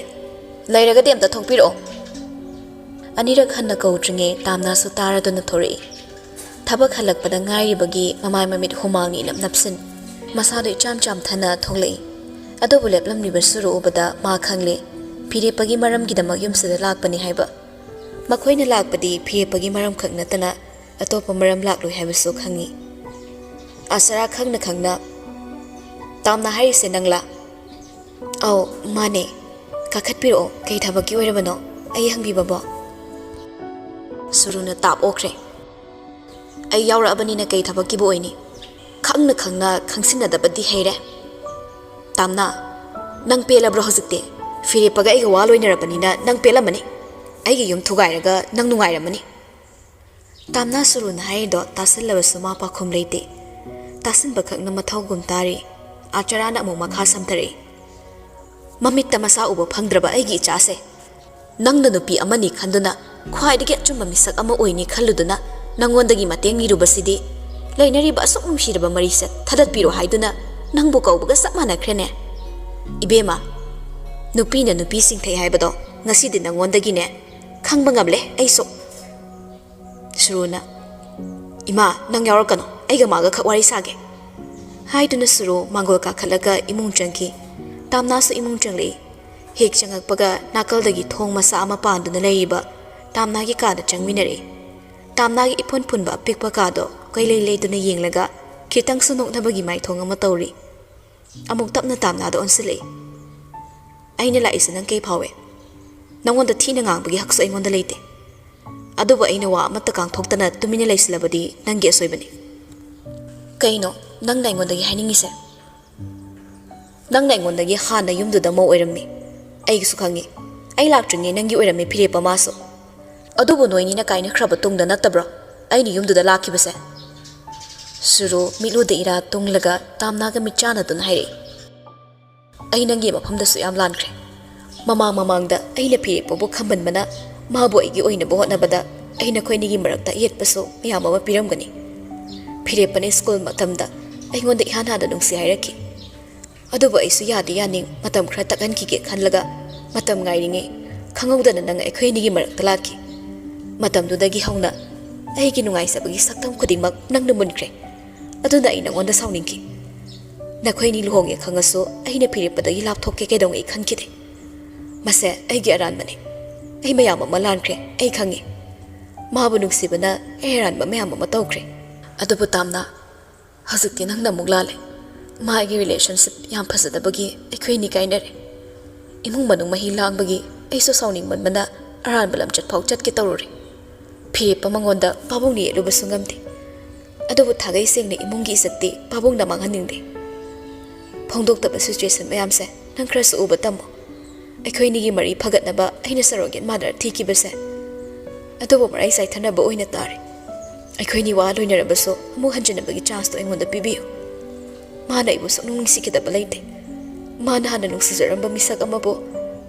ꯂꯩꯔꯒꯗꯤ ꯑꯝꯇ ꯊꯣꯛꯄꯤꯔꯛꯑꯣ"꯫ ꯑꯅꯤꯔꯛ ꯍꯟꯅ ꯀꯧꯗ꯭ꯔꯤꯉꯩ ꯇꯥꯝꯅꯥꯁꯨ ꯇꯥꯔꯗꯨꯅ ꯊꯣꯔꯛꯏ꯫ ꯊꯕꯛ ꯍꯜꯂꯛꯄꯗ ꯉꯥꯏꯔꯤꯕꯒꯤ ꯃꯃꯥꯏ ꯃꯃꯤꯠ ꯍꯨꯃꯥꯡꯅ ꯏꯅꯞ ꯅꯞꯁꯤꯟ, ꯃꯁꯥꯗꯣ ꯏꯆꯥꯝ ꯆꯥꯝꯊꯅ ꯊꯣꯛꯂꯛꯏ꯫ ꯑꯗꯨꯕꯨ ꯂꯦꯞꯂꯝꯂꯤꯕ ꯁꯨꯔꯨ ꯎꯕꯗ ꯃꯥ ꯈꯪꯂꯦ, ꯐꯤꯔꯦꯞꯄꯒꯤ ꯃꯔꯝꯒꯤꯗꯃꯛ ꯌꯨꯝꯁꯤꯗ ꯂꯥꯛꯄꯅꯤ ꯍꯥꯏꯕ꯫ ꯃꯈꯣꯏꯅ ꯂꯥꯛꯄꯗꯤ ꯐꯤꯔꯦꯞꯄꯒꯤ ꯃꯔꯝꯈꯛ ꯅꯠꯇꯅ ꯑꯇꯣꯞꯄ ꯃꯔꯝ ꯂꯥꯛꯂꯣꯏ ꯍꯥꯏꯕꯁꯨ ꯈꯪꯏ꯫ ꯑꯥꯁꯔꯥ ꯈꯪꯅ ꯈꯪꯅ, "ꯇꯥꯝꯅꯥ ꯍꯥꯏꯔꯤꯁꯦ ꯅꯪꯂꯥ?" "ꯑꯧ, ꯃꯥꯅꯦ꯫ ꯀꯥꯈꯠꯄꯤꯔꯛꯑꯣ, ꯀꯩ ꯊꯕꯛꯀꯤ ꯑꯣꯏꯔꯕꯅꯣ ꯑꯩ ꯍꯪꯕꯤꯕꯕꯣ?" ꯁꯨꯔꯨꯅ ꯇꯥꯞ ꯑꯣꯛꯈ꯭ꯔꯦ꯫ "ꯑꯩ ꯌꯥꯎꯔꯛꯑꯕꯅꯤꯅ ꯀꯩ ꯊꯕꯛꯀꯤꯕꯨ ꯑꯣꯏꯅꯤ? ꯈꯪꯅ ꯈꯪꯅ ꯈꯪꯁꯤꯟꯅꯗꯕꯗꯤ ꯍꯩꯔꯦ꯫ ꯇꯥꯝꯅꯥ, ꯅꯪ ꯄꯦꯜꯂꯕ꯭ꯔꯣ ꯍꯧꯖꯤꯛꯇꯤ? ꯐꯤꯔꯦꯞꯄꯒ ꯑꯩꯒ ꯋꯥ ꯂꯣꯏꯅꯔꯕꯅꯤꯅ ꯅꯪ ꯄꯦꯜꯂꯝꯃꯅꯤ꯫ ꯑꯩꯒꯤ ꯌꯨꯝ ꯊꯨꯒꯥꯏꯔꯒ ꯅꯪ ꯅꯨꯡꯉꯥꯏꯔꯝꯃꯅꯤ"꯫ ꯇꯥꯝꯅꯥ ꯁꯨꯔꯨꯅ ꯍꯥꯏꯔꯤꯗꯣ ꯇꯥꯁꯜꯂꯕꯁꯨ ꯃꯥ ꯄꯥꯈꯨꯝ ꯂꯩꯇꯦ꯫ ꯇꯥꯁꯤꯟꯕ ꯈꯛꯅ ꯃꯊꯧꯒꯨꯝ ꯇꯥꯔꯤ꯫ ꯑꯥꯆꯔꯥꯅ ꯑꯃꯨꯛ ꯃꯈꯥ ꯁꯝꯊꯔꯛꯏ꯫ "ꯃꯃꯤꯠꯇ ꯃꯁꯥ ꯎꯕ ꯐꯪꯗ꯭ꯔꯕ ꯑꯩꯒꯤ ꯏꯆꯥꯁꯦ꯫ ꯅꯪꯅ ꯅꯨꯄꯤ ꯑꯃꯅꯤ ꯈꯟꯗꯨꯅ ꯈ꯭ꯋꯥꯏꯗꯒꯤ ꯑꯆꯨꯝꯕ ꯃꯤꯁꯛ ꯑꯃ ꯑꯣꯏꯅꯤ ꯈꯜꯂꯨꯗꯨꯅ ꯅꯪꯉꯣꯟꯗꯒꯤ ꯃꯇꯦꯡ ꯅꯤꯔꯨꯕꯁꯤꯗꯤ ꯂꯩꯅꯔꯤꯕ ꯑꯁꯨꯛ ꯅꯨꯡꯁꯤꯔꯕ ꯃꯔꯤꯁꯦ ꯊꯗꯠꯄꯤꯔꯣ ꯍꯥꯏꯗꯨꯅ ꯅꯪꯕꯨ ꯀꯧꯕꯒ ꯆꯞ ꯃꯥꯟꯅꯈ꯭ꯔꯦꯅꯦ꯫ ꯏꯕꯦꯝꯃ, ꯅꯨꯄꯤꯅ ꯅꯨꯄꯤ ꯁꯤꯡꯊꯩ ꯍꯥꯏꯕꯗꯣ ꯉꯁꯤꯗꯤ ꯅꯪꯉꯣꯟꯗꯒꯤꯅꯦ ꯈꯪꯕ ꯉꯝꯂꯦ ꯑꯩꯁꯨ"꯫ ꯁꯨꯔꯨꯅ, "ꯏꯃꯥ, ꯅꯪ ꯌꯥꯎꯔꯛꯀꯅꯨ, ꯑꯩꯒ ꯃꯥꯒ ꯈꯛ ꯋꯥꯔꯤ ꯁꯥꯒꯦ" ꯍꯥꯏꯗꯨꯅ ꯁꯨꯔꯨ ꯃꯥꯡꯒꯣꯜ ꯀꯥꯈꯠꯂꯒ ꯏꯃꯨꯡ ꯆꯪꯈꯤ꯫ ꯇꯥꯝꯅꯥꯁꯨ ꯏꯃꯨꯡ ꯆꯪꯂꯛꯏ꯫ ꯍꯦꯛ ꯆꯪꯉꯛꯄꯒ ꯅꯥꯀꯜꯗꯒꯤ ꯊꯣꯡ ꯃꯆꯥ ꯑꯃ ꯄꯥꯟꯗꯨꯅ ꯂꯩꯔꯤꯕ ꯇꯥꯝꯅꯥꯒꯤ ꯀꯥꯗ ꯆꯪꯃꯤꯟꯅꯔꯛꯏ꯫ ꯇꯥꯝꯅꯥꯒꯤ ꯏꯐꯨꯟ ꯐꯨꯟꯕ ꯑꯄꯤꯛꯄ ꯀꯥꯗꯣ ꯀꯣꯏꯂꯩ ꯂꯩꯗꯨꯅ ꯌꯦꯡꯂꯒ ꯈꯤꯇꯪꯁꯨ ꯅꯣꯛꯅꯕꯒꯤ ꯃꯥꯏꯊꯣꯡ ꯑꯃ ꯇꯧꯔꯤ꯫ ꯑꯃꯨꯛ ꯇꯞꯅ ꯇꯥꯝꯅꯥꯗ ꯑꯣꯟꯁꯤꯜꯂꯛꯏ꯫ "ꯑꯩꯅ ꯂꯥꯛꯏꯁꯦ ꯅꯪ ꯀꯩ ꯐꯥꯎꯋꯦ? ꯅꯉꯣꯟꯗ ꯊꯤꯅ ꯉꯥꯡꯕꯒꯤ ꯍꯛꯁꯨ ꯑꯩꯉꯣꯟꯗ ꯂꯩꯇꯦ꯫ ꯑꯗꯨꯕꯨ ꯑꯩꯅ ꯋꯥ ꯑꯃꯠꯇ ꯀꯥꯡꯊꯣꯛꯇꯅ ꯇꯨꯃꯤꯟꯅ ꯂꯩꯁꯤꯜꯂꯕꯗꯤ ꯅꯪꯒꯤ ꯑꯁꯣꯏꯕꯅꯤ꯫" "ꯀꯩꯅꯣ ꯅꯪꯅ ꯑꯩꯉꯣꯟꯗꯒꯤ ꯍꯥꯏꯅꯤꯡꯉꯤꯁꯦ?" "ꯅꯪꯅ ꯑꯩꯉꯣꯟꯗꯒꯤ ꯍꯥꯟꯅ ꯌꯨꯝꯗꯨꯗ ꯃꯧ ꯑꯣꯏꯔꯝꯃꯤ꯫ ꯑꯩꯒꯤꯁꯨ ꯈꯪꯉꯤ꯫ ꯑꯩ ꯂꯥꯛꯇ꯭ꯔꯤꯉꯩ ꯅꯪꯒꯤ ꯑꯣꯏꯔꯝꯃꯤ ꯐꯤꯔꯦꯞꯄ ꯃꯥꯁꯨ꯫ ꯑꯗꯨꯕꯨ ꯅꯣꯏꯅꯤꯅ ꯀꯥꯏꯅꯈ꯭ꯔꯕ ꯇꯨꯡꯗ ꯅꯠꯇꯕ꯭ꯔꯣ ꯑꯩꯅ ꯌꯨꯝꯗꯨꯗ ꯂꯥꯛꯈꯤꯕꯁꯦ?" ꯁꯨꯔꯨ ꯃꯤꯠꯂꯨꯗ ꯏꯔꯥ ꯇꯨꯡꯂꯒ ꯇꯥꯝꯅꯥꯒ ꯃꯤꯠꯆꯥꯟꯅꯗꯨꯅ ꯍꯥꯏꯔꯛꯏ꯫ "ꯑꯩ ꯅꯪꯒꯤ ꯃꯐꯝꯗꯁꯨ ꯌꯥꯝ ꯂꯥꯟꯈ꯭ꯔꯦ꯫ ꯃꯃꯥꯡ ꯃꯃꯥꯡꯗ ꯑꯩꯅ ꯐꯤꯔꯦꯞꯄꯕꯨ ꯈꯝꯕꯟꯕꯅ ꯃꯥꯕꯨ ꯑꯩꯒꯤ ꯑꯣꯏꯅꯕ ꯍꯣꯠꯅꯕꯗ ꯑꯩ ꯅꯈꯣꯏꯅꯤꯒꯤ ꯃꯔꯛꯇ ꯑꯌꯦꯠꯄꯁꯨ ꯃꯌꯥꯝ ꯑꯃ ꯄꯤꯔꯝꯒꯅꯤ꯫ ꯐꯤꯔꯦꯞꯄꯅ ꯁ꯭ꯀꯨꯜ ꯃꯇꯝꯗ ꯑꯩꯉꯣꯟꯗ ꯏꯍꯥꯟ ꯍꯥꯟꯅ ꯅꯨꯡꯁꯤ ꯍꯥꯏꯔꯛꯈꯤ꯫ ꯑꯗꯨꯕꯨ ꯑꯩꯁꯨ ꯌꯥꯗꯤ ꯌꯥꯅꯤꯡ ꯃꯇꯝ ꯈꯔ ꯇꯛꯍꯟꯈꯤꯒꯦ ꯈꯜꯂꯒ ꯃꯇꯝ ꯉꯥꯏꯔꯤꯉꯩ ꯈꯪꯍꯧꯗꯅ ꯅꯪ ꯑꯩꯈꯣꯏ ꯑꯅꯤꯒꯤ ꯃꯔꯛꯇ ꯂꯥꯛꯈꯤ꯫ ꯃꯇꯝꯗꯨꯗꯒꯤ ꯍꯧꯅ ꯑꯩꯒꯤ ꯅꯨꯡꯉꯥꯏꯖꯕꯒꯤ ꯁꯛꯇꯝ ꯈꯨꯗꯤꯡꯃꯛ ꯅꯪꯅ ꯃꯨꯟꯈ꯭ꯔꯦ꯫ ꯑꯗꯨꯅ ꯑꯩ ꯅꯉꯣꯟꯗ ꯁꯥꯎꯅꯤꯡꯈꯤ꯫ ꯅꯈꯣꯏꯅꯤ ꯂꯨꯍꯣꯡꯉꯦ ꯈꯪꯉꯁꯨ ꯑꯩꯅ ꯐꯤꯔꯦꯞꯄꯗꯒꯤ ꯂꯥꯞꯊꯣꯛꯀꯦ ꯀꯩꯗꯧꯉꯩ ꯈꯟꯈꯤꯗꯦ꯫ ꯃꯁꯦ ꯑꯩꯒꯤ ꯑꯔꯥꯟꯕꯅꯤ꯫ ꯑꯩ ꯃꯌꯥꯝ ꯑꯃ ꯂꯥꯟꯈ꯭ꯔꯦ, ꯑꯩ ꯈꯪꯉꯤ꯫ ꯃꯥꯕꯨ ꯅꯨꯡꯁꯤꯕꯅ ꯑꯩ ꯑꯔꯥꯟꯕ ꯃꯌꯥꯝ ꯑꯃ ꯇꯧꯈ꯭ꯔꯦ꯫ ꯑꯗꯨꯕꯨ ꯇꯥꯝꯅꯥ, ꯍꯧꯖꯤꯛꯇꯤ ꯅꯪꯅ ꯑꯃꯨꯛ ꯂꯥꯜꯂꯦ꯫ ꯃꯥꯒꯤ ꯔꯤꯂꯦꯁꯟꯁꯤꯞ ꯌꯥꯝ ꯐꯖꯗꯕꯒꯤ ꯑꯩꯈꯣꯏꯅꯤ ꯀꯥꯏꯅꯔꯦ꯫ ꯏꯃꯨꯡ ꯃꯅꯨꯡ ꯃꯍꯤ ꯂꯥꯡꯕꯒꯤ ꯑꯩꯁꯨ ꯁꯥꯎꯅꯤꯡꯃꯟꯕꯅ ꯑꯔꯥꯟꯕ ꯂꯝꯆꯠ ꯐꯥꯎ ꯆꯠꯀꯦ ꯇꯧꯔꯨꯔꯦ꯫ ꯐꯤꯔꯦꯞꯄ ꯃꯉꯣꯟꯗ ꯄꯥꯕꯨꯡꯅ ꯌꯦꯠꯂꯨꯕꯁꯨ ꯉꯝꯗꯦ꯫ ꯑꯗꯨꯕꯨ ꯊꯥꯒꯩ ꯁꯦꯡꯅ ꯏꯃꯨꯡꯒꯤ ꯏꯖꯠꯇꯤ ꯄꯥꯕꯨꯡꯗ ꯃꯥꯡꯍꯟꯅꯤꯡꯗꯦ꯫ ꯐꯣꯡꯗꯣꯛꯇꯕ ꯁꯤꯆꯨꯋꯦꯁꯟ ꯃꯌꯥꯝꯁꯦ ꯅꯪ ꯈꯔꯁꯨ ꯎꯕ ꯇꯝꯃꯣ꯫ ꯑꯩꯈꯣꯏꯅꯤꯒꯤ ꯃꯔꯤ ꯐꯒꯠꯅꯕ ꯑꯩꯅ ꯁꯔꯣꯒꯦꯠ ꯃꯥꯗꯔ ꯊꯤꯈꯤꯕꯁꯦ, ꯑꯗꯨꯕꯨ ꯃꯔꯥꯏ ꯆꯥꯏꯊꯅꯕ ꯑꯣꯏꯅ ꯇꯥꯔꯦ꯫ ꯑꯩꯈꯣꯏꯅꯤ ꯋꯥ ꯂꯣꯏꯅꯔꯕꯁꯨ ꯑꯃꯨꯛ ꯍꯟꯖꯤꯟꯅꯕꯒꯤ ꯆꯥꯟꯁꯇꯣ ꯑꯩꯉꯣꯟꯗ ꯄꯤꯕꯤꯌꯨ꯫ ꯃꯥꯅ ꯑꯩꯕꯨ ꯁꯨꯛꯅꯨꯡ ꯅꯨꯡꯁꯤꯈꯤꯗꯕ ꯂꯩꯇꯦ꯫ ꯃꯥꯅ ꯍꯥꯟꯅ ꯅꯨꯡꯁꯤꯖꯔꯝꯕ ꯃꯤꯁꯛ ꯑꯃꯕꯨ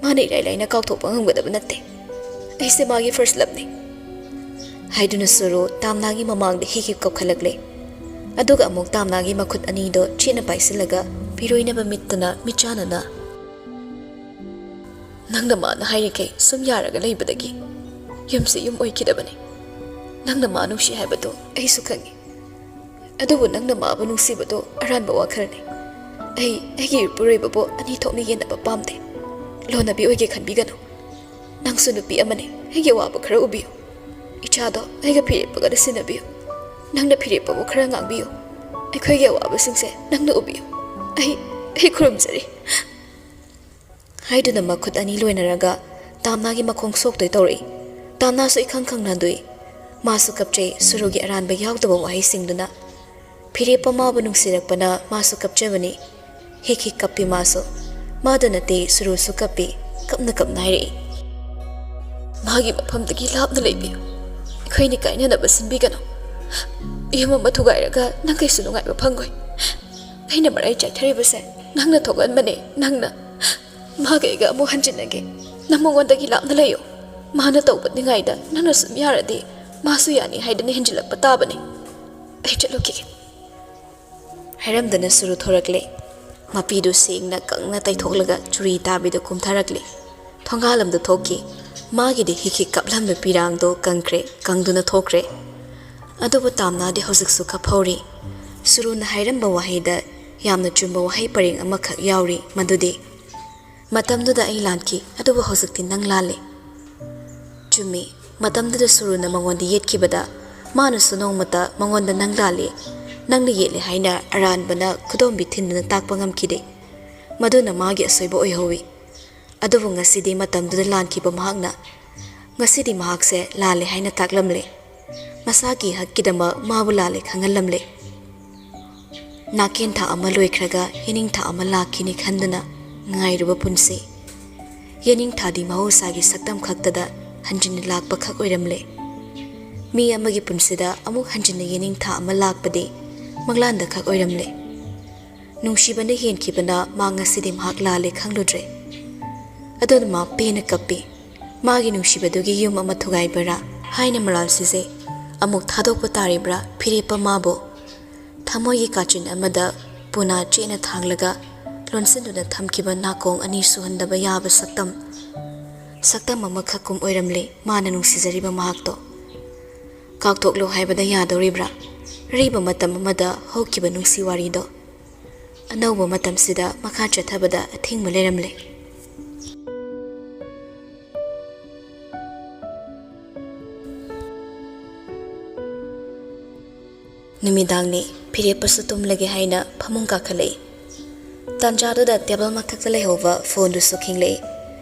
ꯃꯥꯅ ꯏꯔꯥꯏ ꯂꯥꯏꯅ ꯀꯥꯎꯊꯣꯛꯄ ꯉꯝꯒꯗꯕ ꯅꯠꯇꯦ꯫ ꯑꯩꯁꯦ ꯃꯥꯒꯤ ꯐꯥꯔꯁ ꯂꯞꯅꯤ꯫" ꯍꯥꯏꯗꯨꯅ ꯁꯨꯔꯨ ꯇꯥꯝꯅꯥꯒꯤ ꯃꯃꯥꯡꯗ ꯍꯤꯛ ꯍꯤꯛ ꯀꯞꯈꯠꯂꯛꯂꯦ꯫ ꯑꯗꯨꯒ ꯑꯃꯨꯛ ꯇꯥꯝꯅꯥꯒꯤ ꯃꯈꯨꯠ ꯑꯅꯤꯗꯣ ꯆꯦꯠꯅ ꯄꯥꯏꯁꯤꯜꯂꯒ ꯄꯤꯔꯣꯏꯅꯕ ꯃꯤꯠꯇꯅ ꯃꯤꯠꯆꯥꯟꯅꯅ, "ꯅꯪꯅ ꯃꯥꯅ ꯍꯥꯏꯔꯤꯈꯩ ꯁꯨꯝ ꯌꯥꯔꯒ ꯂꯩꯕꯗꯒꯤ ꯌꯨꯝꯁꯤ ꯌꯨꯝ ꯑꯣꯏꯈꯤꯗꯕꯅꯤ꯫ ꯅꯪꯅ ꯃꯥ ꯅꯨꯡꯁꯤ ꯍꯥꯏꯕꯗꯣ ꯑꯩꯁꯨ ꯈꯪꯉꯤ꯫ ꯑꯗꯨꯕꯨ ꯅꯪꯅ ꯃꯥꯕꯨ ꯅꯨꯡꯁꯤꯕꯗꯣ ꯑꯔꯥꯟꯕ ꯋꯥꯈꯜꯅꯤ꯫ ꯑꯩ ꯑꯩꯒꯤ ꯏꯄꯨꯔꯣꯏꯕꯕꯨ ꯑꯅꯤ ꯊꯣꯛꯅ ꯌꯦꯟꯅꯕ ꯄꯥꯝꯗꯦ꯫ ꯂꯣꯟꯅꯕꯤ ꯑꯣꯏꯒꯦ ꯈꯟꯕꯤꯒꯅꯨ꯫ ꯅꯪꯁꯨ ꯅꯨꯄꯤ ꯑꯃꯅꯤ, ꯑꯩꯒꯤ ꯑꯋꯥꯕ ꯈꯔ ꯎꯕꯤꯌꯨ꯫ ꯏꯆꯥꯗꯣ ꯑꯩꯒ ꯐꯤꯔꯦꯞꯄꯒ ꯁꯤꯟꯅꯕꯤꯌꯨ꯫ ꯅꯪꯅ ꯐꯤꯔꯦꯞꯄꯕꯨ ꯈꯔ ꯉꯥꯡꯕꯤꯌꯨ꯫ ꯑꯩꯈꯣꯏꯒꯤ ꯑꯋꯥꯕꯁꯤꯡꯁꯦ ꯅꯪꯅ ꯎꯕꯤꯌꯨ꯫ ꯑꯩ, ꯑꯩ ꯈꯨꯔꯨꯝꯖꯔꯤ꯫ ꯍꯥꯏꯗꯨꯅ ꯃꯈꯨꯠ ꯑꯅꯤ ꯂꯣꯏꯅꯔꯒ ꯇꯥꯝꯅꯥꯒꯤ ꯃꯈꯣꯡ ꯁꯣꯛꯇꯣꯏ ꯇꯧꯔꯛꯏ꯫ ꯇꯥꯝꯅꯥꯁꯨ ꯏꯈꯪ ꯈꯪꯅꯗꯨꯏ꯫ ꯃꯥꯁꯨ ꯀꯞꯆꯩ, ꯁꯨꯔꯨꯒꯤ ꯑꯔꯥꯟꯕ ꯌꯥꯎꯗꯕ ꯋꯥꯍꯩꯁꯤꯡꯗꯨꯅ꯫ ꯐꯤꯔꯦꯞꯄ ꯃꯥꯕꯨ ꯅꯨꯡꯁꯤꯔꯛꯄꯅ ꯃꯥꯁꯨ ꯀꯞꯆꯕꯅꯤ꯫ ꯍꯤꯛ ꯍꯤꯛ ꯀꯞꯄꯤ ꯃꯥꯁꯨ꯫ ꯃꯥꯗ ꯅꯠꯇꯦ, ꯁꯨꯔꯨꯁꯨ ꯀꯞꯄꯤ꯫ ꯀꯞꯅ ꯀꯞꯅ ꯍꯥꯏꯔꯛꯏ, "ꯃꯥꯒꯤ ꯃꯐꯝꯗꯒꯤ ꯂꯥꯞꯅ ꯂꯩꯕꯤꯌꯨ꯫ ꯑꯩꯈꯣꯏꯅꯤ ꯀꯥꯏꯅꯅꯕ ꯁꯤꯟꯕꯤꯒꯅꯨ꯫ ꯌꯨꯝ ꯑꯃ ꯊꯨꯒꯥꯏꯔꯒ ꯅꯪ ꯀꯩꯁꯨ ꯅꯨꯡꯉꯥꯏꯕ ꯐꯪꯉꯣꯏ꯫ ꯑꯩꯅ ꯃꯔꯩ ꯆꯥꯏꯊꯔꯤꯕꯁꯦ ꯅꯪꯅ ꯊꯣꯛꯍꯟꯕꯅꯦ, ꯅꯪꯅ꯫ ꯃꯥꯒ ꯑꯩꯒ ꯑꯃꯨꯛ ꯍꯟꯖꯤꯟꯅꯒꯦ꯫ ꯅꯪ ꯃꯉꯣꯟꯗꯒꯤ ꯂꯥꯞꯅ ꯂꯩꯌꯨ꯫ ꯃꯥꯅ ꯇꯧꯕꯅꯤꯉꯥꯏꯗ ꯅꯪꯅ ꯁꯨꯝ ꯌꯥꯔꯗꯤ ꯃꯥꯁꯨ ꯌꯥꯅꯤ ꯍꯥꯏꯗꯅ ꯍꯦꯟꯖꯤꯜꯂꯛꯄ ꯇꯥꯕꯅꯤ꯫ ꯑꯩ ꯆꯠꯂꯨꯈꯤꯒꯦ꯫" ꯍꯥꯏꯔꯝꯗꯅ ꯁꯨꯔꯨ ꯊꯣꯔꯛꯂꯦ꯫ ꯃꯄꯤꯗꯨ ꯁꯦꯡꯅ ꯀꯪꯅ ꯇꯩꯊꯣꯛꯂꯒ ꯆꯨꯔꯤ ꯇꯥꯕꯤꯗ ꯀꯨꯝꯊꯔꯛꯂꯦ꯫ ꯊꯣꯡꯒꯥꯜ ꯑꯃꯗ ꯊꯣꯛꯈꯤ꯫ ꯃꯥꯒꯤꯗꯤ ꯍꯤꯛ ꯍꯤꯛ ꯀꯞꯂꯝꯕ ꯄꯤꯔꯥꯡꯗꯣ ꯀꯪꯈ꯭ꯔꯦ, ꯀꯪꯗꯨꯅ ꯊꯣꯛꯈ꯭ꯔꯦ꯫ ꯑꯗꯨꯕꯨ ꯇꯥꯝꯅꯥꯗꯤ ꯍꯧꯖꯤꯛꯁꯨ ꯀꯞꯍꯧꯔꯤ꯫ ꯁꯨꯔꯨꯅ ꯍꯥꯏꯔꯝꯕ ꯋꯥꯍꯩꯗ ꯌꯥꯝꯅ ꯆꯨꯝꯕ ꯋꯥꯍꯩ ꯄꯔꯦꯡ ꯑꯃꯈꯛ ꯌꯥꯎꯔꯤ, ꯃꯗꯨꯗꯤ, "ꯃꯇꯝꯗꯨꯗ ꯑꯩ ꯂꯥꯟꯈꯤ, ꯑꯗꯨꯕꯨ ꯍꯧꯖꯤꯛꯇꯤ ꯅꯪ ꯂꯥꯜꯂꯦ꯫" ꯆꯨꯝꯃꯤ, ꯃꯇꯝꯗꯨꯗ ꯁꯨꯔꯨꯅ ꯃꯉꯣꯟꯗ ꯌꯦꯠꯈꯤꯕꯗ, ꯃꯥꯅꯁꯨ ꯅꯣꯡꯃꯇ ꯃꯉꯣꯟꯗ "ꯅꯪ ꯂꯥꯜꯂꯤ, ꯅꯪꯅ ꯌꯦꯠꯂꯤ" ꯍꯥꯏꯅ ꯑꯔꯥꯟꯕꯅ ꯈꯨꯗꯣꯝꯕꯤ ꯊꯤꯟꯗꯨꯅ ꯇꯥꯛꯄ ꯉꯝꯈꯤꯗꯦ꯫ ꯃꯗꯨꯅ ꯃꯥꯒꯤ ꯑꯁꯣꯏꯕ ꯑꯣꯏꯍꯧꯋꯤ꯫ ꯑꯗꯨꯕꯨ ꯉꯁꯤꯗꯤ ꯃꯇꯝꯗꯨꯗ ꯂꯥꯟꯈꯤꯕ ꯃꯍꯥꯛꯅ ꯉꯁꯤꯗꯤ ꯃꯍꯥꯛꯁꯦ ꯂꯥꯜꯂꯦ ꯍꯥꯏꯅ ꯇꯥꯛꯂꯝꯂꯦ꯫ ꯃꯁꯥꯒꯤ ꯍꯛꯀꯤꯗꯃꯛ ꯃꯥꯕꯨ ꯂꯥꯜꯂꯦ ꯈꯪꯍꯜꯂꯝꯂꯦ꯫ ꯅꯥꯀꯦꯟꯊꯥ ꯑꯃ ꯂꯣꯏꯈ꯭ꯔꯒ ꯌꯦꯅꯤꯡꯊꯥ ꯑꯃ ꯂꯥꯛꯈꯤꯅꯤ ꯈꯟꯗꯨꯅ ꯉꯥꯏꯔꯨꯕ ꯄꯨꯟꯁꯤ꯫ ꯌꯦꯅꯤꯡꯊꯥꯗꯤ ꯃꯍꯧꯁꯥꯒꯤ ꯁꯛꯇꯝ ꯈꯛꯇꯗ ꯍꯟꯖꯤꯟꯅ ꯂꯥꯛꯄ ꯈꯛ ꯑꯣꯏꯔꯝꯂꯦ꯫ ꯃꯤ ꯑꯃꯒꯤ ꯄꯨꯟꯁꯤꯗ ꯑꯃꯨꯛ ꯍꯟꯖꯤꯟꯅ ꯌꯦꯅꯤꯡꯊꯥ ꯑꯃ ꯂꯥꯛꯄꯗꯤ ꯃꯪꯂꯥꯟꯗ ꯈꯛ ꯑꯣꯏꯔꯝꯂꯦ꯫ ꯅꯨꯡꯁꯤꯕꯅ ꯍꯦꯟꯈꯤꯕꯅ ꯃꯥ ꯉꯁꯤꯗꯤ ꯃꯍꯥꯛ ꯂꯥꯜꯂꯦ ꯈꯪꯂꯨꯗ꯭ꯔꯦ꯫ ꯑꯗꯨꯅ ꯃꯥ ꯄꯦꯟꯅ ꯀꯞꯄꯤ꯫ ꯃꯥꯒꯤ ꯅꯨꯡꯁꯤꯕꯗꯨꯒꯤ ꯌꯨꯝ ꯑꯃ ꯊꯨꯒꯥꯏꯕꯔꯥ ꯍꯥꯏꯅ ꯃꯔꯥꯜ ꯁꯤꯖꯩ꯫ ꯑꯃꯨꯛ ꯊꯥꯗꯣꯛꯄ ꯇꯥꯔꯤꯕ꯭ꯔꯥ ꯐꯤꯔꯦꯞꯄ ꯃꯥꯕꯨ? ꯊꯃꯣꯏꯒꯤ ꯀꯥꯆꯤꯟ ꯑꯃꯗ ꯄꯨꯅꯥ ꯆꯦꯠꯅ ꯊꯥꯡꯂꯒ ꯂꯣꯟꯁꯤꯟꯗꯨꯅ ꯊꯝꯈꯤꯕ ꯅꯥꯀꯣꯡ ꯑꯅꯤ ꯁꯨꯍꯟꯗꯕ ꯌꯥꯕ ꯁꯛꯇꯝ, ꯁꯛꯇꯝ ꯑꯃꯈꯛ ꯀꯨꯝ ꯑꯣꯏꯔꯝꯂꯦ ꯃꯥꯅ ꯅꯨꯡꯁꯤꯖꯔꯤꯕ ꯃꯍꯥꯛꯇꯣ꯫ ꯀꯥꯎꯊꯣꯛꯂꯣ ꯍꯥꯏꯕꯗ ꯌꯥꯗꯧꯔꯤꯕ꯭ꯔꯥ? ꯑꯔꯤꯕ ꯃꯇꯝ ꯑꯃꯗ ꯍꯧꯈꯤꯕ ꯅꯨꯡꯁꯤ ꯋꯥꯔꯤꯗꯣ꯫ ꯑꯅꯧꯕ ꯃꯇꯝꯁꯤꯗ ꯃꯈꯥ ꯆꯠꯊꯕꯗ ꯑꯊꯤꯡꯕ ꯂꯩꯔꯝꯂꯦ꯫ ꯅꯨꯃꯤꯗꯥꯡꯅꯤ꯫ ꯐꯤꯔꯦꯞꯄꯁꯨ ꯇꯨꯝꯂꯒꯦ ꯍꯥꯏꯅ ꯐꯃꯨꯡ ꯀꯥꯈꯠꯂꯛꯏ꯫ ꯇꯥꯟꯖꯥꯗꯨꯗ ꯇꯦꯕꯜ ꯃꯊꯛꯇ ꯂꯩꯍꯧꯕ ꯐꯣꯟꯗꯨꯁꯨ ꯈꯤꯡꯂꯛꯏ꯫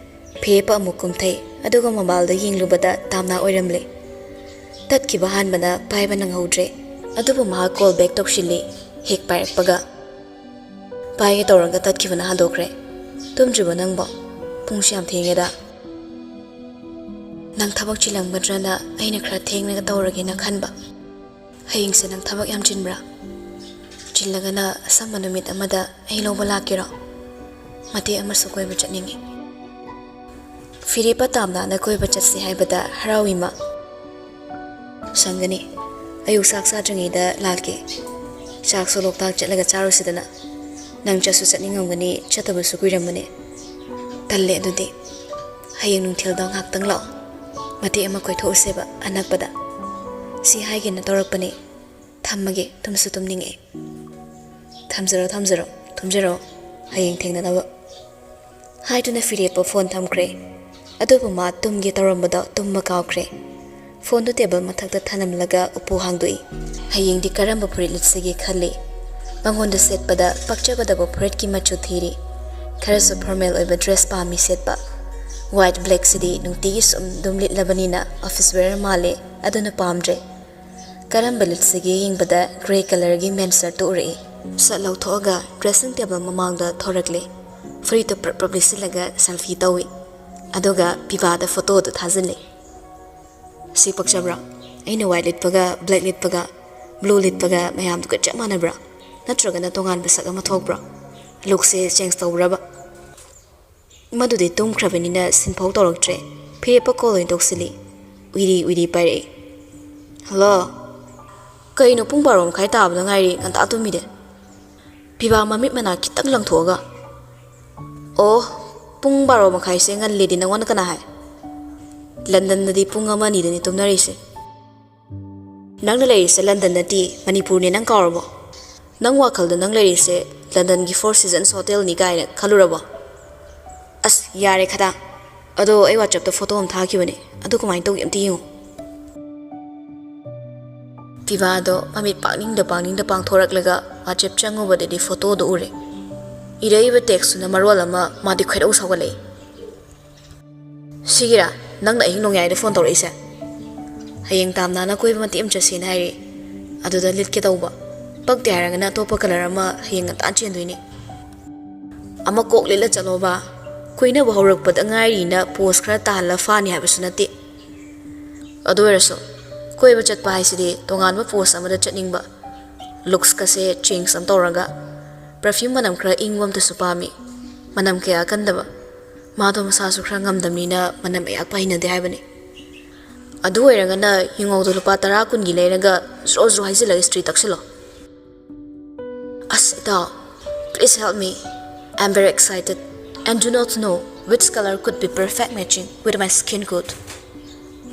ꯐꯤꯔꯦꯞꯄ ꯑꯃꯨꯛ ꯀꯨꯝꯊꯩ, ꯑꯗꯨꯒ ꯃꯣꯕꯥꯏꯜꯗ ꯌꯦꯡꯂꯨꯕꯗ ꯇꯥꯝꯅꯥ ꯑꯣꯏꯔꯝꯂꯦ꯫ ꯇꯠꯈꯤꯕ ꯍꯥꯟꯕꯅ ꯄꯥꯏꯕ ꯅꯪꯍꯧꯗ꯭ꯔꯦ꯫ ꯑꯗꯨꯕꯨ ꯃꯍꯥꯛ ꯀꯣꯜ ꯕꯦꯛ ꯇꯧꯁꯤꯜꯂꯤ꯫ ꯍꯦꯛ ꯄꯥꯏꯔꯛꯄꯒ, "ꯄꯥꯏꯒꯦ ꯇꯧꯔꯒ ꯇꯠꯈꯤꯕꯅ ꯍꯟꯗꯣꯛꯈ꯭ꯔꯦ꯫ ꯇꯨꯝꯗ꯭ꯔꯤꯕꯣ ꯅꯪꯕꯣ? ꯄꯨꯡꯁꯨ ꯌꯥꯝ ꯊꯦꯡꯉꯦꯗ꯫" "ꯅꯪ ꯊꯕꯛ ꯆꯤꯜꯂꯝꯒꯗ꯭ꯔꯅ ꯑꯩꯅ ꯈꯔ ꯊꯦꯡꯅꯒ ꯇꯧꯔꯒꯦꯅ ꯈꯟꯕ꯫ ꯍꯌꯦꯡꯁꯦ ꯅꯪ ꯊꯕꯛ ꯌꯥꯝ ꯆꯤꯟꯕ꯭ꯔꯥ? ꯆꯤꯜꯂꯒꯅ ꯑꯁꯪꯕ ꯅꯨꯃꯤꯠ ꯑꯃꯗ ꯑꯩ ꯂꯧꯕ ꯂꯥꯛꯀꯦꯔꯣ? ꯃꯇꯦꯛ ꯑꯃꯁꯨ ꯀꯣꯏꯕ ꯆꯠꯅꯤꯡꯉꯤ꯫" ꯐꯤꯔꯦꯞꯄ ꯇꯥꯝꯅꯥꯅ ꯀꯣꯏꯕ ꯆꯠꯁꯤ ꯍꯥꯏꯕꯗ ꯍꯔꯥꯎꯏꯃ꯫ "ꯁꯪꯒꯅꯤ꯫ ꯑꯌꯨꯛ ꯆꯥꯛ ꯆꯥꯗ꯭ꯔꯤꯉꯩꯗ ꯂꯥꯛꯀꯦ꯫ ꯆꯥꯛꯁꯨ ꯂꯣꯛꯇꯥꯛ ꯆꯠꯂꯒ ꯆꯥꯔꯨꯁꯤꯗꯅ꯫ ꯅꯪ ꯆꯠꯁꯨ ꯆꯠꯅꯤꯡꯉꯝꯒꯅꯤ, ꯆꯠꯇꯕꯁꯨ ꯀꯨꯏꯔꯝꯃꯅꯤ꯫" "ꯇꯜꯂꯦ ꯑꯗꯨꯗꯤ꯫ ꯍꯌꯦꯡ ꯅꯨꯡꯊꯤꯜꯗꯣ ꯉꯥꯏꯍꯥꯛꯇꯪ ꯂꯥꯛꯑꯣ꯫ ꯃꯇꯦꯛ ꯑꯃ ꯀꯣꯏꯊꯣꯛꯎꯁꯦꯕ ꯑꯅꯛꯄꯗ꯫ ꯁꯤ ꯍꯥꯏꯒꯦꯅ ꯇꯧꯔꯛꯄꯅꯦ꯫ ꯊꯝꯃꯒꯦ, ꯇꯨꯝꯁꯨ ꯇꯨꯝꯅꯤꯡꯉꯛꯑꯦ꯫" "ꯊꯝꯖꯔꯣ, ꯊꯝꯖꯔꯣ, ꯇꯨꯝꯖꯔꯣ꯫ ꯍꯌꯦꯡ ꯊꯦꯡꯅꯅꯕ꯫" ꯍꯥꯏꯗꯨꯅ ꯐꯤꯔꯦꯞꯄ ꯐꯣꯟ ꯊꯝꯈ꯭ꯔꯦ꯫ ꯑꯗꯨꯕꯨ ꯃꯥ ꯇꯨꯝꯒꯦ ꯇꯧꯔꯝꯕꯗꯣ ꯇꯨꯝꯕ ꯀꯥꯎꯈ꯭ꯔꯦ꯫ ꯐꯣꯟꯗꯨ ꯇꯦꯕꯜ ꯃꯊꯛꯇ ꯊꯅꯝꯂꯒ ꯎꯄꯨ ꯍꯥꯡꯗꯣꯛꯏ꯫ ꯍꯌꯦꯡꯗꯤ ꯀꯔꯝꯕ ꯐꯨꯔꯤꯠ ꯂꯤꯠꯁꯤꯒꯦ ꯈꯜꯂꯤ꯫ ꯃꯉꯣꯟꯗ ꯁꯦꯠꯄꯗ ꯄꯛꯆꯒꯗꯕ ꯐꯨꯔꯤꯠꯀꯤ ꯃꯆꯨ ꯊꯤꯔꯤ꯫ ꯈꯔꯁꯨ ꯐꯣꯔꯃꯦꯜ ꯑꯣꯏꯕ ꯗ꯭ꯔꯦꯁ ꯄꯥꯝꯃꯤ ꯁꯦꯠꯄ꯫ ꯋꯥꯏꯠ ꯕ꯭ꯂꯦꯛꯁꯤꯗꯤ ꯅꯨꯡꯇꯤꯒꯤ ꯁꯨꯝ ꯑꯗꯨꯝ ꯂꯤꯠꯂꯕꯅꯤꯅ ꯑꯣꯐꯤꯁ ꯋꯦꯌꯔ ꯃꯥꯜꯂꯦ, ꯑꯗꯨꯅ ꯄꯥꯝꯗ꯭ꯔꯦ꯫ ꯀꯔꯝꯕ ꯂꯤꯠꯁꯤꯒꯦ ꯌꯦꯡꯕꯗ ꯒ꯭ꯔꯦ ꯀꯂꯔꯒꯤ ꯃꯦꯟ ꯁꯔꯠꯇꯨ ꯎꯔꯛꯏ꯫ ꯁꯠ ꯂꯧꯊꯣꯛꯑꯒ ꯗ꯭ꯔꯦꯁꯤꯡ ꯇꯦꯕꯜ ꯃꯃꯥꯡꯗ ꯊꯣꯔꯛꯂꯦ꯫ ꯐꯨꯔꯤꯠꯇꯨ ꯄ꯭ꯔꯞ ꯄ꯭ꯔꯞ ꯂꯤꯠꯁꯤꯜꯂꯒ ꯁꯦꯜꯐꯤ ꯇꯧꯏ꯫ ꯑꯗꯨꯒ ꯄꯤꯕꯥꯗ ꯐꯣꯇꯣꯗꯨ ꯊꯥꯖꯤꯜꯂꯦ꯫ "ꯁꯤ ꯄꯛꯆꯕ꯭ꯔꯥ? ꯑꯩꯅ ꯋꯥꯏꯠ ꯂꯤꯠꯄꯒ, ꯕ꯭ꯂꯦꯛ ꯂꯤꯠꯄꯒ, ꯕ꯭ꯂꯨ ꯂꯤꯠꯄꯒ ꯃꯌꯥꯝꯗꯨꯒ ꯆꯞ ꯃꯥꯟꯅꯕ꯭ꯔꯥ? ꯅꯠꯇ꯭ꯔꯒꯅ ꯇꯣꯉꯥꯟꯕ ꯁꯛ ꯑꯃ ꯊꯣꯛꯄ꯭ꯔꯥ? ꯂꯨꯛꯁꯦ ꯆꯦꯟꯖ ꯇꯧꯕ꯭ꯔꯕ?" ꯃꯗꯨꯗꯤ ꯇꯨꯝꯈ꯭ꯔꯕꯅꯤꯅ ꯁꯤꯟꯐꯧ ꯇꯧꯔꯛꯇ꯭ꯔꯦ꯫ ꯐꯤꯔꯦꯞꯄ ꯀꯣꯜ ꯑꯣꯏꯅ ꯇꯧꯁꯤꯜꯂꯤ꯫ ꯎꯏꯔꯤ ꯎꯏꯔꯤ ꯄꯥꯏꯔꯛꯏ꯫ "ꯍꯜꯂꯣ꯫ ꯀꯩꯅꯣ, ꯄꯨꯡ ꯕꯥꯔꯣ ꯃꯈꯥꯏ ꯇꯥꯕꯗ ꯉꯥꯏꯔꯤ, ꯉꯟꯇꯥ ꯇꯨꯝꯃꯤꯗꯤ?" ꯄꯤꯕꯥ ꯃꯃꯤꯠ ꯃꯅꯥ ꯈꯤꯇꯪ ꯂꯪꯊꯣꯛꯑꯒ, "ꯑꯣ, ꯄꯨꯡ ꯕꯥꯔꯣ ꯃꯈꯥꯏꯁꯦ ꯉꯜꯂꯦꯗꯤ ꯅꯪꯉꯣꯟꯗ ꯀꯅꯥ ꯍꯥꯏ? ꯂꯟꯗꯟꯗꯗꯤ ꯄꯨꯡ ꯑꯃ ꯑꯅꯤꯗꯅꯤ ꯇꯨꯝꯅꯔꯤꯁꯦ꯫" "ꯅꯪꯅ ꯂꯩꯔꯤꯁꯦ ꯂꯟꯗꯟ ꯅꯠꯇꯦ, ꯃꯅꯤꯄꯨꯔꯅꯦ, ꯅꯪ ꯀꯥꯎꯔꯕꯣ? ꯅꯪ ꯋꯥꯈꯜꯗ ꯅꯪ ꯂꯩꯔꯤꯁꯦ ꯂꯟꯗꯟꯒꯤ ꯐꯣꯔ ꯁꯤꯖꯟꯁ ꯍꯣꯇꯦꯜꯅꯤ ꯀꯥꯏꯅ ꯈꯜꯂꯨꯔꯕꯣ? ꯑꯁ, ꯌꯥꯔꯦ ꯈꯗꯥ꯫ ꯑꯗꯣ ꯑꯩ ꯋꯥꯆꯞꯇ ꯐꯣꯇꯣ ꯑꯃ ꯊꯥꯈꯤꯕꯅꯦ, ꯑꯗꯨ ꯀꯃꯥꯏꯅ ꯇꯧꯒꯦ ꯑꯝꯇ ꯌꯦꯡꯉꯣ꯫" ꯄꯤꯕꯥꯗꯣ ꯃꯃꯤꯠ ꯄꯥꯡꯅꯤꯡꯗ ꯄꯥꯡꯅꯤꯡꯗ ꯄꯥꯡꯊꯣꯔꯛꯂꯒ WhatsApp ꯆꯪꯉꯨꯕꯗꯗꯤ ꯐꯣꯇꯣꯗꯣ ꯎꯔꯦ꯫ ꯏꯔꯛꯏꯕ ꯇꯦꯛꯁꯇꯨꯅ ꯃꯔꯣꯜ ꯑꯃ ꯃꯥꯗꯤ ꯈꯣꯏꯗꯧ ꯁꯥꯎꯒꯠꯂꯛꯏ꯫ "ꯁꯤꯒꯤꯔꯥ ꯅꯪꯅ ꯑꯍꯤꯡ ꯅꯣꯡꯌꯥꯏꯗ ꯐꯣꯟ ꯇꯧꯔꯛꯏꯁꯦ? ꯍꯌꯦꯡ ꯇꯥꯝꯅꯥꯅ ꯀꯣꯏꯕ ꯃꯇꯦꯛ ꯑꯃ ꯆꯠꯁꯦꯅ ꯍꯥꯏꯔꯤ꯫ ꯑꯗꯨꯗ ꯂꯤꯠꯀꯦ ꯇꯧꯕ꯫ ꯄꯛꯇꯦ ꯍꯥꯏꯔꯒꯅ ꯑꯇꯣꯞꯄ ꯀꯂꯔ ꯑꯃ ꯍꯌꯦꯡ ꯉꯟꯇꯥ ꯆꯦꯟꯗꯣꯏꯅꯤ꯫ ꯑꯃ ꯀꯣꯛ ꯂꯤꯠꯂ ꯆꯠꯂꯣꯕ꯫ ꯀꯣꯏꯅꯕ ꯍꯧꯔꯛꯄꯗ ꯉꯥꯏꯔꯤꯅ ꯄꯣꯁ ꯈꯔ ꯇꯥꯍꯜꯂ ꯐꯥꯅꯤ ꯍꯥꯏꯕꯁꯨ ꯅꯠꯇꯦ꯫ ꯑꯗꯨ ꯑꯣꯏꯔꯁꯨ ꯀꯣꯏꯕ ꯆꯠꯄ ꯍꯥꯏꯁꯤꯗꯤ ꯇꯣꯉꯥꯟꯕ ꯄꯣꯁ ꯑꯃꯗ ꯆꯠꯅꯤꯡꯕ꯫ ꯂꯨꯛꯁꯀꯁꯦ ꯆꯦꯟꯖ ꯑꯃ ꯇꯧꯔꯒ꯫ ꯄꯔꯐ꯭ꯌꯨꯝ ꯃꯅꯝ ꯈꯔ ꯏꯪꯕ ꯑꯝꯇꯁꯨ ꯄꯥꯝꯃꯤ꯫ ꯃꯅꯝ ꯀꯌꯥ ꯀꯟꯗꯕ꯫ ꯃꯥꯗꯣ ꯃꯁꯥꯁꯨ ꯈꯔ ꯉꯝꯗꯕꯅꯤꯅ ꯃꯅꯝ ꯑꯌꯥꯛꯄ ꯍꯩꯅꯗꯦ ꯍꯥꯏꯕꯅꯤ꯫ ꯑꯗꯨ ꯑꯣꯏꯔꯒꯅ ꯌꯨꯉꯧꯗꯣ ꯂꯨꯄꯥ ꯇꯔꯥ ꯀꯨꯟꯒꯤ ꯂꯩꯔꯒ ꯖ꯭ꯔꯣ ꯖ꯭ꯔꯣ ꯍꯩꯖꯤꯜꯂꯒ ꯏꯁꯇ꯭ꯔꯤ ꯇꯛꯁꯤꯜꯂꯣ꯫ ꯑꯁ ꯏꯇꯥꯎ, please help me. I'm very excited and do not know which color could be perfect matching with my skin code."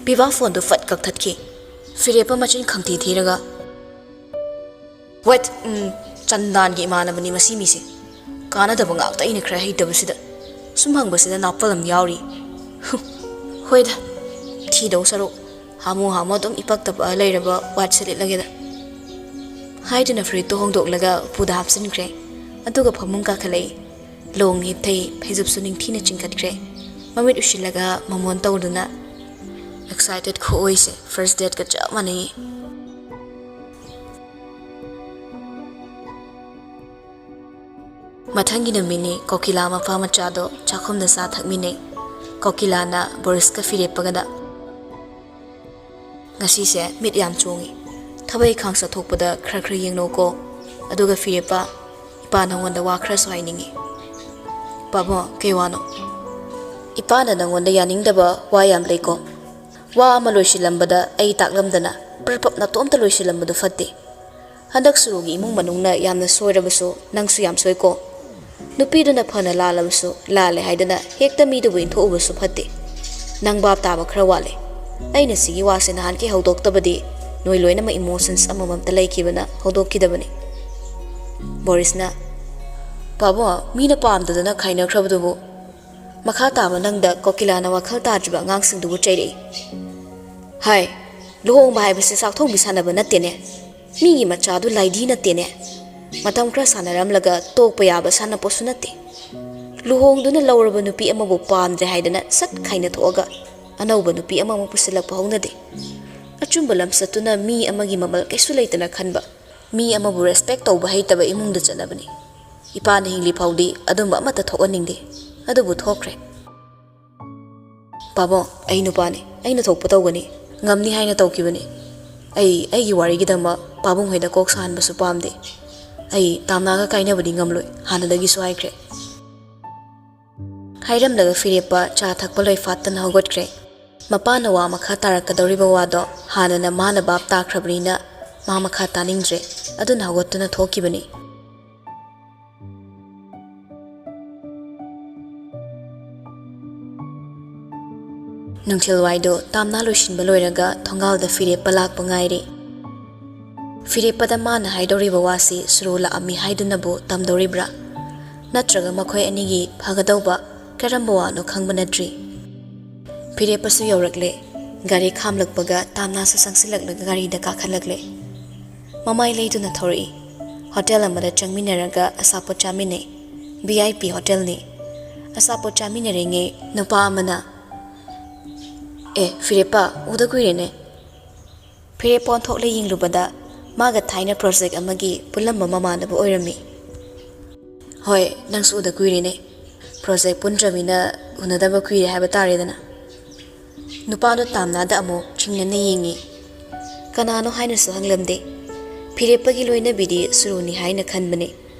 ꯄꯤꯕꯥ ꯐꯣꯟꯗꯨ ꯐꯠ ꯀꯛꯊꯠꯈꯤ꯫ ꯐꯤꯔꯦꯞꯄ ꯃꯆꯤꯟ ꯈꯪꯊꯤ ꯊꯤꯔꯒ, "Wait, ꯎꯝ, ꯆꯟꯗꯥꯟꯒꯤ ꯏꯃꯥꯟꯅꯕꯅꯤ ꯃꯁꯤ ꯃꯤꯁꯦ꯫ ꯀꯥꯟꯅꯗꯕ ꯉꯥꯛꯇ ꯑꯩꯅ ꯈꯔ ꯍꯩꯇꯕꯁꯤꯗ꯫ ꯁꯨꯝ ꯍꯪꯕꯁꯤꯗ ꯅꯥꯄꯜ ꯑꯃ ꯌꯥꯎꯔꯤ꯫ ꯍꯨ, ꯍꯣꯏꯗ, ꯊꯤꯗꯧ ꯁꯔꯨꯛ ꯍꯥꯃꯨ ꯍꯥꯃꯨ ꯑꯗꯨꯝ ꯏꯄꯛꯇ ꯄꯛꯑ ꯂꯩꯔꯕ ꯋꯥꯠꯁꯦ ꯂꯤꯠꯂꯒꯦꯗ," ꯍꯥꯏꯗꯨꯅ ꯐꯨꯔꯤꯠꯇꯨ ꯍꯣꯡꯗꯣꯛꯂꯒ ꯎꯄꯨꯗ ꯍꯥꯞꯆꯤꯟꯈ꯭ꯔꯦ꯫ ꯑꯗꯨꯒ ꯐꯃꯨꯡ ꯀꯥꯈꯠꯂꯛꯏ꯫ ꯂꯣꯡ ꯍꯤꯞꯊꯩ, ꯐꯩꯖꯨꯞꯁꯨ ꯅꯤꯡꯊꯤꯅ ꯆꯤꯡꯈꯠꯈ꯭ꯔꯦ꯫ ꯃꯃꯤꯠ ꯎꯏꯁꯤꯜꯂꯒ ꯃꯃꯣꯟ ꯇꯧꯗꯨꯅ꯫ Excited ꯈꯨꯑꯣꯏꯁꯦ first dateꯀ ꯆꯞ ꯃꯥꯟꯅꯩꯌꯦ꯫ ꯃꯊꯪꯒꯤ ꯅꯨꯃꯤꯠꯅꯤ ꯀꯣꯀꯤꯂꯥ ꯃꯄꯥ ꯃꯆꯥꯗꯣ ꯆꯥꯛꯈꯨꯝꯗ ꯆꯥ ꯊꯛꯃꯤꯟꯅꯩ꯫ ꯀꯣꯀꯤꯂꯥꯅ ꯕꯣꯔꯤꯁꯀ ꯐꯤꯔꯦꯞꯄꯒꯗ, "ꯉꯁꯤꯁꯦ ꯃꯤꯠ ꯌꯥꯝ ꯆꯣꯡꯉꯤ꯫ ꯊꯕꯛ ꯏꯪꯈꯥꯡ ꯆꯠꯊꯣꯛꯄꯗ ꯈꯔ ꯈꯔ ꯌꯦꯡꯅꯧꯀꯣ꯫ ꯑꯗꯨꯒ ꯐꯤꯔꯦꯞꯄ, ꯏꯄꯥ ꯅꯉꯣꯟꯗ ꯋꯥ ꯈꯔꯁꯨ ꯍꯥꯏꯅꯤꯡꯉꯤ꯫" "ꯄꯥꯕꯨꯡ, ꯀꯩ ꯋꯥꯅꯣ?" "ꯏꯄꯥꯅ ꯅꯉꯣꯟꯗ ꯌꯥꯅꯤꯡꯗꯕ ꯋꯥ ꯌꯥꯝ ꯂꯩꯀꯣ꯫ ꯋꯥ ꯑꯃ ꯂꯣꯏꯁꯤꯜꯂꯝꯕꯗ ꯑꯩ ꯇꯥꯛꯂꯝꯗꯅ ꯄ꯭ꯔꯞ ꯄ꯭ꯔꯞ ꯅꯇꯣꯝꯇ ꯂꯣꯏꯁꯤꯜꯂꯝꯕꯗꯨ ꯐꯠꯇꯦ꯫ ꯍꯟꯗꯛ ꯁꯨꯔꯨꯒꯤ ꯏꯃꯨꯡ ꯃꯅꯨꯡꯅ ꯌꯥꯝꯅ ꯁꯣꯏꯔꯕꯁꯨ ꯅꯪꯁꯨ ꯌꯥꯝ ꯁꯣꯏꯀꯣ꯫ ꯅꯨꯄꯤꯗꯨꯅ ꯐꯅ ꯂꯥꯜꯂꯕꯁꯨ ꯂꯥꯜꯂꯦ ꯍꯥꯏꯗꯅ ꯍꯦꯛꯇ ꯃꯤꯗꯨꯕꯨ ꯏꯟꯊꯣꯛꯎꯕꯁꯨ ꯐꯠꯇꯦ꯫ ꯅꯪ ꯚꯥꯞ ꯇꯥꯕ ꯈꯔ ꯋꯥꯠꯂꯦ꯫ ꯑꯩꯅ ꯁꯤꯒꯤ ꯋꯥꯁꯦ ꯅꯍꯥꯟꯈꯩ ꯍꯧꯗꯣꯛꯇꯕꯗꯤ ꯅꯣꯏ ꯂꯣꯏꯅꯃꯛ ꯏꯃꯣꯁꯟꯁ ꯑꯃꯃꯝꯇ ꯂꯩꯈꯤꯕꯅ ꯍꯧꯗꯣꯛꯈꯤꯗꯕꯅꯤ꯫" ꯕꯣꯔꯤꯁꯅ, "ꯄꯥꯕꯨꯡ, ꯃꯤꯅ ꯄꯥꯝꯗꯗꯅ ꯈꯥꯏꯅꯈ꯭ꯔꯕꯗꯨꯕꯨ?" ꯃꯈꯥ ꯇꯥꯕ ꯅꯪꯗ ꯀꯣꯀꯤꯂꯥꯅ ꯋꯥꯈꯜ ꯇꯥꯗ꯭ꯔꯤꯕ ꯑꯉꯥꯡꯁꯤꯡꯗꯨꯕꯨ ꯆꯩꯔꯛꯏ꯫ "ꯍꯥꯏ, ꯂꯨꯍꯣꯡꯕ ꯍꯥꯏꯕꯁꯦ ꯆꯥꯛ ꯊꯣꯡꯕꯤ ꯁꯥꯟꯅꯕ ꯅꯠꯇꯦꯅꯦ꯫ ꯃꯤꯒꯤ ꯃꯆꯥꯗꯨ ꯂꯥꯏꯙꯤ ꯅꯠꯇꯦꯅꯦ꯫ ꯃꯇꯝ ꯈꯔ ꯁꯥꯟꯅꯔꯝꯂꯒ ꯇꯣꯛꯄ ꯌꯥꯕ ꯁꯥꯟꯅꯄꯣꯠꯁꯨ ꯅꯠꯇꯦ꯫ ꯂꯨꯍꯣꯡꯗꯨꯅ ꯂꯧꯔꯕ ꯅꯨꯄꯤ ꯑꯃꯕꯨ ꯄꯥꯝꯗ꯭ꯔꯦ ꯍꯥꯏꯗꯅ ꯁꯠ ꯈꯥꯏꯅ ꯊꯣꯛꯑꯒ ꯑꯅꯧꯕ ꯅꯨꯄꯤ ꯑꯃꯃꯨꯛ ꯄꯨꯁꯤꯜꯂꯛꯄ ꯍꯧꯅꯗꯦ꯫ ꯑꯆꯨꯝꯕ ꯂꯝꯆꯠꯇꯨꯅ ꯃꯤ ꯑꯃꯒꯤ ꯃꯃꯜ ꯀꯩꯁꯨ ꯂꯩꯇꯅ ꯈꯟꯕ, ꯃꯤ ꯑꯃꯕꯨ ꯔꯦꯁꯄꯦꯛ ꯇꯧꯕ ꯍꯩꯇꯕ ꯏꯃꯨꯡꯗ ꯆꯠꯅꯕꯅꯤ꯫ ꯏꯄꯥꯅ ꯍꯤꯡꯂꯤ ꯐꯥꯎꯗꯤ ꯑꯗꯨꯝꯕ ꯑꯃꯠꯇ ꯊꯣꯛꯍꯟꯅꯤꯡꯗꯦ꯫ ꯑꯗꯨꯕꯨ ꯊꯣꯛꯈ꯭ꯔꯦ꯫ ꯄꯥꯕꯨꯡ, ꯑꯩ ꯅꯨꯄꯥꯅꯤ, ꯑꯩꯅ ꯊꯣꯛꯄ ꯇꯧꯒꯅꯤ꯫ ꯉꯝꯅꯤ ꯍꯥꯏꯅ ꯇꯧꯈꯤꯕꯅꯤ꯫ ꯑꯩ ꯑꯩꯒꯤ ꯋꯥꯔꯤꯒꯤꯗꯃꯛ ꯄꯥꯕꯨꯡ ꯍꯣꯏꯗ ꯀꯣꯛ ꯁꯥꯍꯟꯕꯁꯨ ꯄꯥꯝꯗꯦ꯫ ꯑꯩ ꯇꯥꯝꯅꯥꯒ ꯀꯥꯏꯅꯕꯗꯤ ꯉꯝꯂꯣꯏ, ꯍꯥꯟꯅꯗꯒꯤꯁꯨ ꯍꯥꯏꯈ꯭ꯔꯦ꯫ ꯍꯥꯏꯔꯝꯂꯒ ꯐꯤꯔꯦꯞꯄ ꯆꯥ ꯊꯛꯄ ꯂꯣꯏꯐꯥꯠꯇꯅ ꯍꯧꯒꯠꯈ꯭ꯔꯦ꯫ ꯃꯄꯥꯅ ꯋꯥ ꯃꯈꯥ ꯇꯥꯔꯛꯀꯗꯧꯔꯤꯕ ꯋꯥꯗꯣ ꯍꯥꯟꯅꯅ ꯃꯥꯅ ꯚꯥꯞ ꯇꯥꯈ꯭ꯔꯕꯅꯤꯅ ꯃꯥ ꯃꯈꯥ ꯇꯥꯅꯤꯡꯗ꯭ꯔꯦ꯫ ꯑꯗꯨꯅ ꯍꯧꯒꯠꯇꯨꯅ ꯊꯣꯛꯈꯤꯕꯅꯤ꯫ ꯅꯨꯡꯊꯤꯜꯋꯥꯏꯗꯣ ꯇꯥꯝꯅꯥ ꯂꯣꯏꯁꯤꯟꯕ ꯂꯣꯏꯔꯒ ꯊꯣꯡꯒꯥꯜꯗ ꯐꯤꯔꯦꯞꯄ ꯂꯥꯛꯄ ꯉꯥꯏꯔꯤ꯫ ꯐꯤꯔꯦꯞꯄꯗ ꯃꯥꯅ ꯍꯥꯏꯗꯧꯔꯤꯕ ꯋꯥꯁꯤ ꯁꯨꯔꯨ ꯂꯥꯛꯑꯝꯃꯤ ꯍꯥꯏꯗꯨꯅꯕꯨ ꯇꯝꯗꯧꯔꯤꯕ꯭ꯔꯥ? ꯅꯠꯇ꯭ꯔꯒ ꯃꯈꯣꯏ ꯑꯅꯤꯒꯤ ꯐꯒꯗꯧꯕ ꯀꯔꯝꯕ ꯋꯥꯅꯣ ꯈꯪꯕ ꯅꯠꯇ꯭ꯔꯤ꯫ ꯐꯤꯔꯦꯞꯄꯁꯨ ꯌꯧꯔꯛꯂꯦ꯫ ꯒꯥꯔꯤ ꯈꯥꯝꯂꯛꯄꯒ ꯇꯥꯝꯅꯥꯁꯨ ꯆꯪꯁꯤꯜꯂꯛꯂꯒ ꯒꯥꯔꯤꯗ ꯀꯥꯈꯠꯂꯛꯂꯦ꯫ ꯃꯃꯥꯏ ꯂꯩꯗꯨꯅ ꯊꯧꯔꯛꯏ꯫ ꯍꯣꯇꯦꯜ ꯑꯃꯗ ꯆꯪꯃꯤꯟꯅꯔꯒ ꯑꯆꯥꯄꯣꯠ ꯆꯥꯃꯤꯟꯅꯩ꯫ ꯚꯤ ꯑꯥꯏ ꯄꯤ ꯍꯣꯇꯦꯜꯅꯤ꯫ ꯑꯆꯥꯄꯣꯠ ꯆꯥꯃꯤꯟꯅꯔꯤꯉꯩ ꯅꯨꯄꯥ ꯑꯃꯅ, "ꯑꯦ, ꯐꯤꯔꯦꯞꯄ, ꯎꯗ ꯀꯨꯏꯔꯦꯅꯦ꯫" ꯐꯤꯔꯦꯞꯄ ꯑꯣꯟꯊꯣꯛꯂ ꯌꯦꯡꯂꯨꯕꯗ ꯃꯥꯒ ꯊꯥꯏꯅ ꯄ꯭ꯔꯣꯖꯦꯛ ꯑꯃꯒꯤ ꯄꯨꯜꯂꯝꯕ ꯃꯃꯥꯟꯅꯕ ꯑꯣꯏꯔꯝꯃꯤ꯫ "ꯍꯣꯏ, ꯅꯪꯁꯨ ꯎꯗ ꯀꯨꯏꯔꯦꯅꯦ꯫ ꯄ꯭ꯔꯣꯖꯦꯛ ꯄꯨꯟꯗ꯭ꯔꯃꯤꯅ ꯎꯅꯗꯕ ꯀꯨꯏꯔꯦ ꯍꯥꯏꯕ ꯇꯥꯔꯦꯗꯅ꯫" ꯅꯨꯄꯥꯗꯣ ꯇꯥꯝꯅꯥꯗ ꯑꯃꯨꯛ ꯆꯤꯡꯅꯅ ꯌꯦꯡꯉꯤ꯫ ꯀꯅꯥꯅꯣ ꯍꯥꯏꯅꯁꯨ ꯍꯪꯂꯝꯗꯦ꯫ ꯐꯤꯔꯦꯞꯄꯒꯤ ꯂꯣꯏꯅꯕꯤꯗꯤ ꯁꯨꯔꯨꯅꯤ ꯍꯥꯏꯅ ꯈꯟꯕꯅꯤ꯫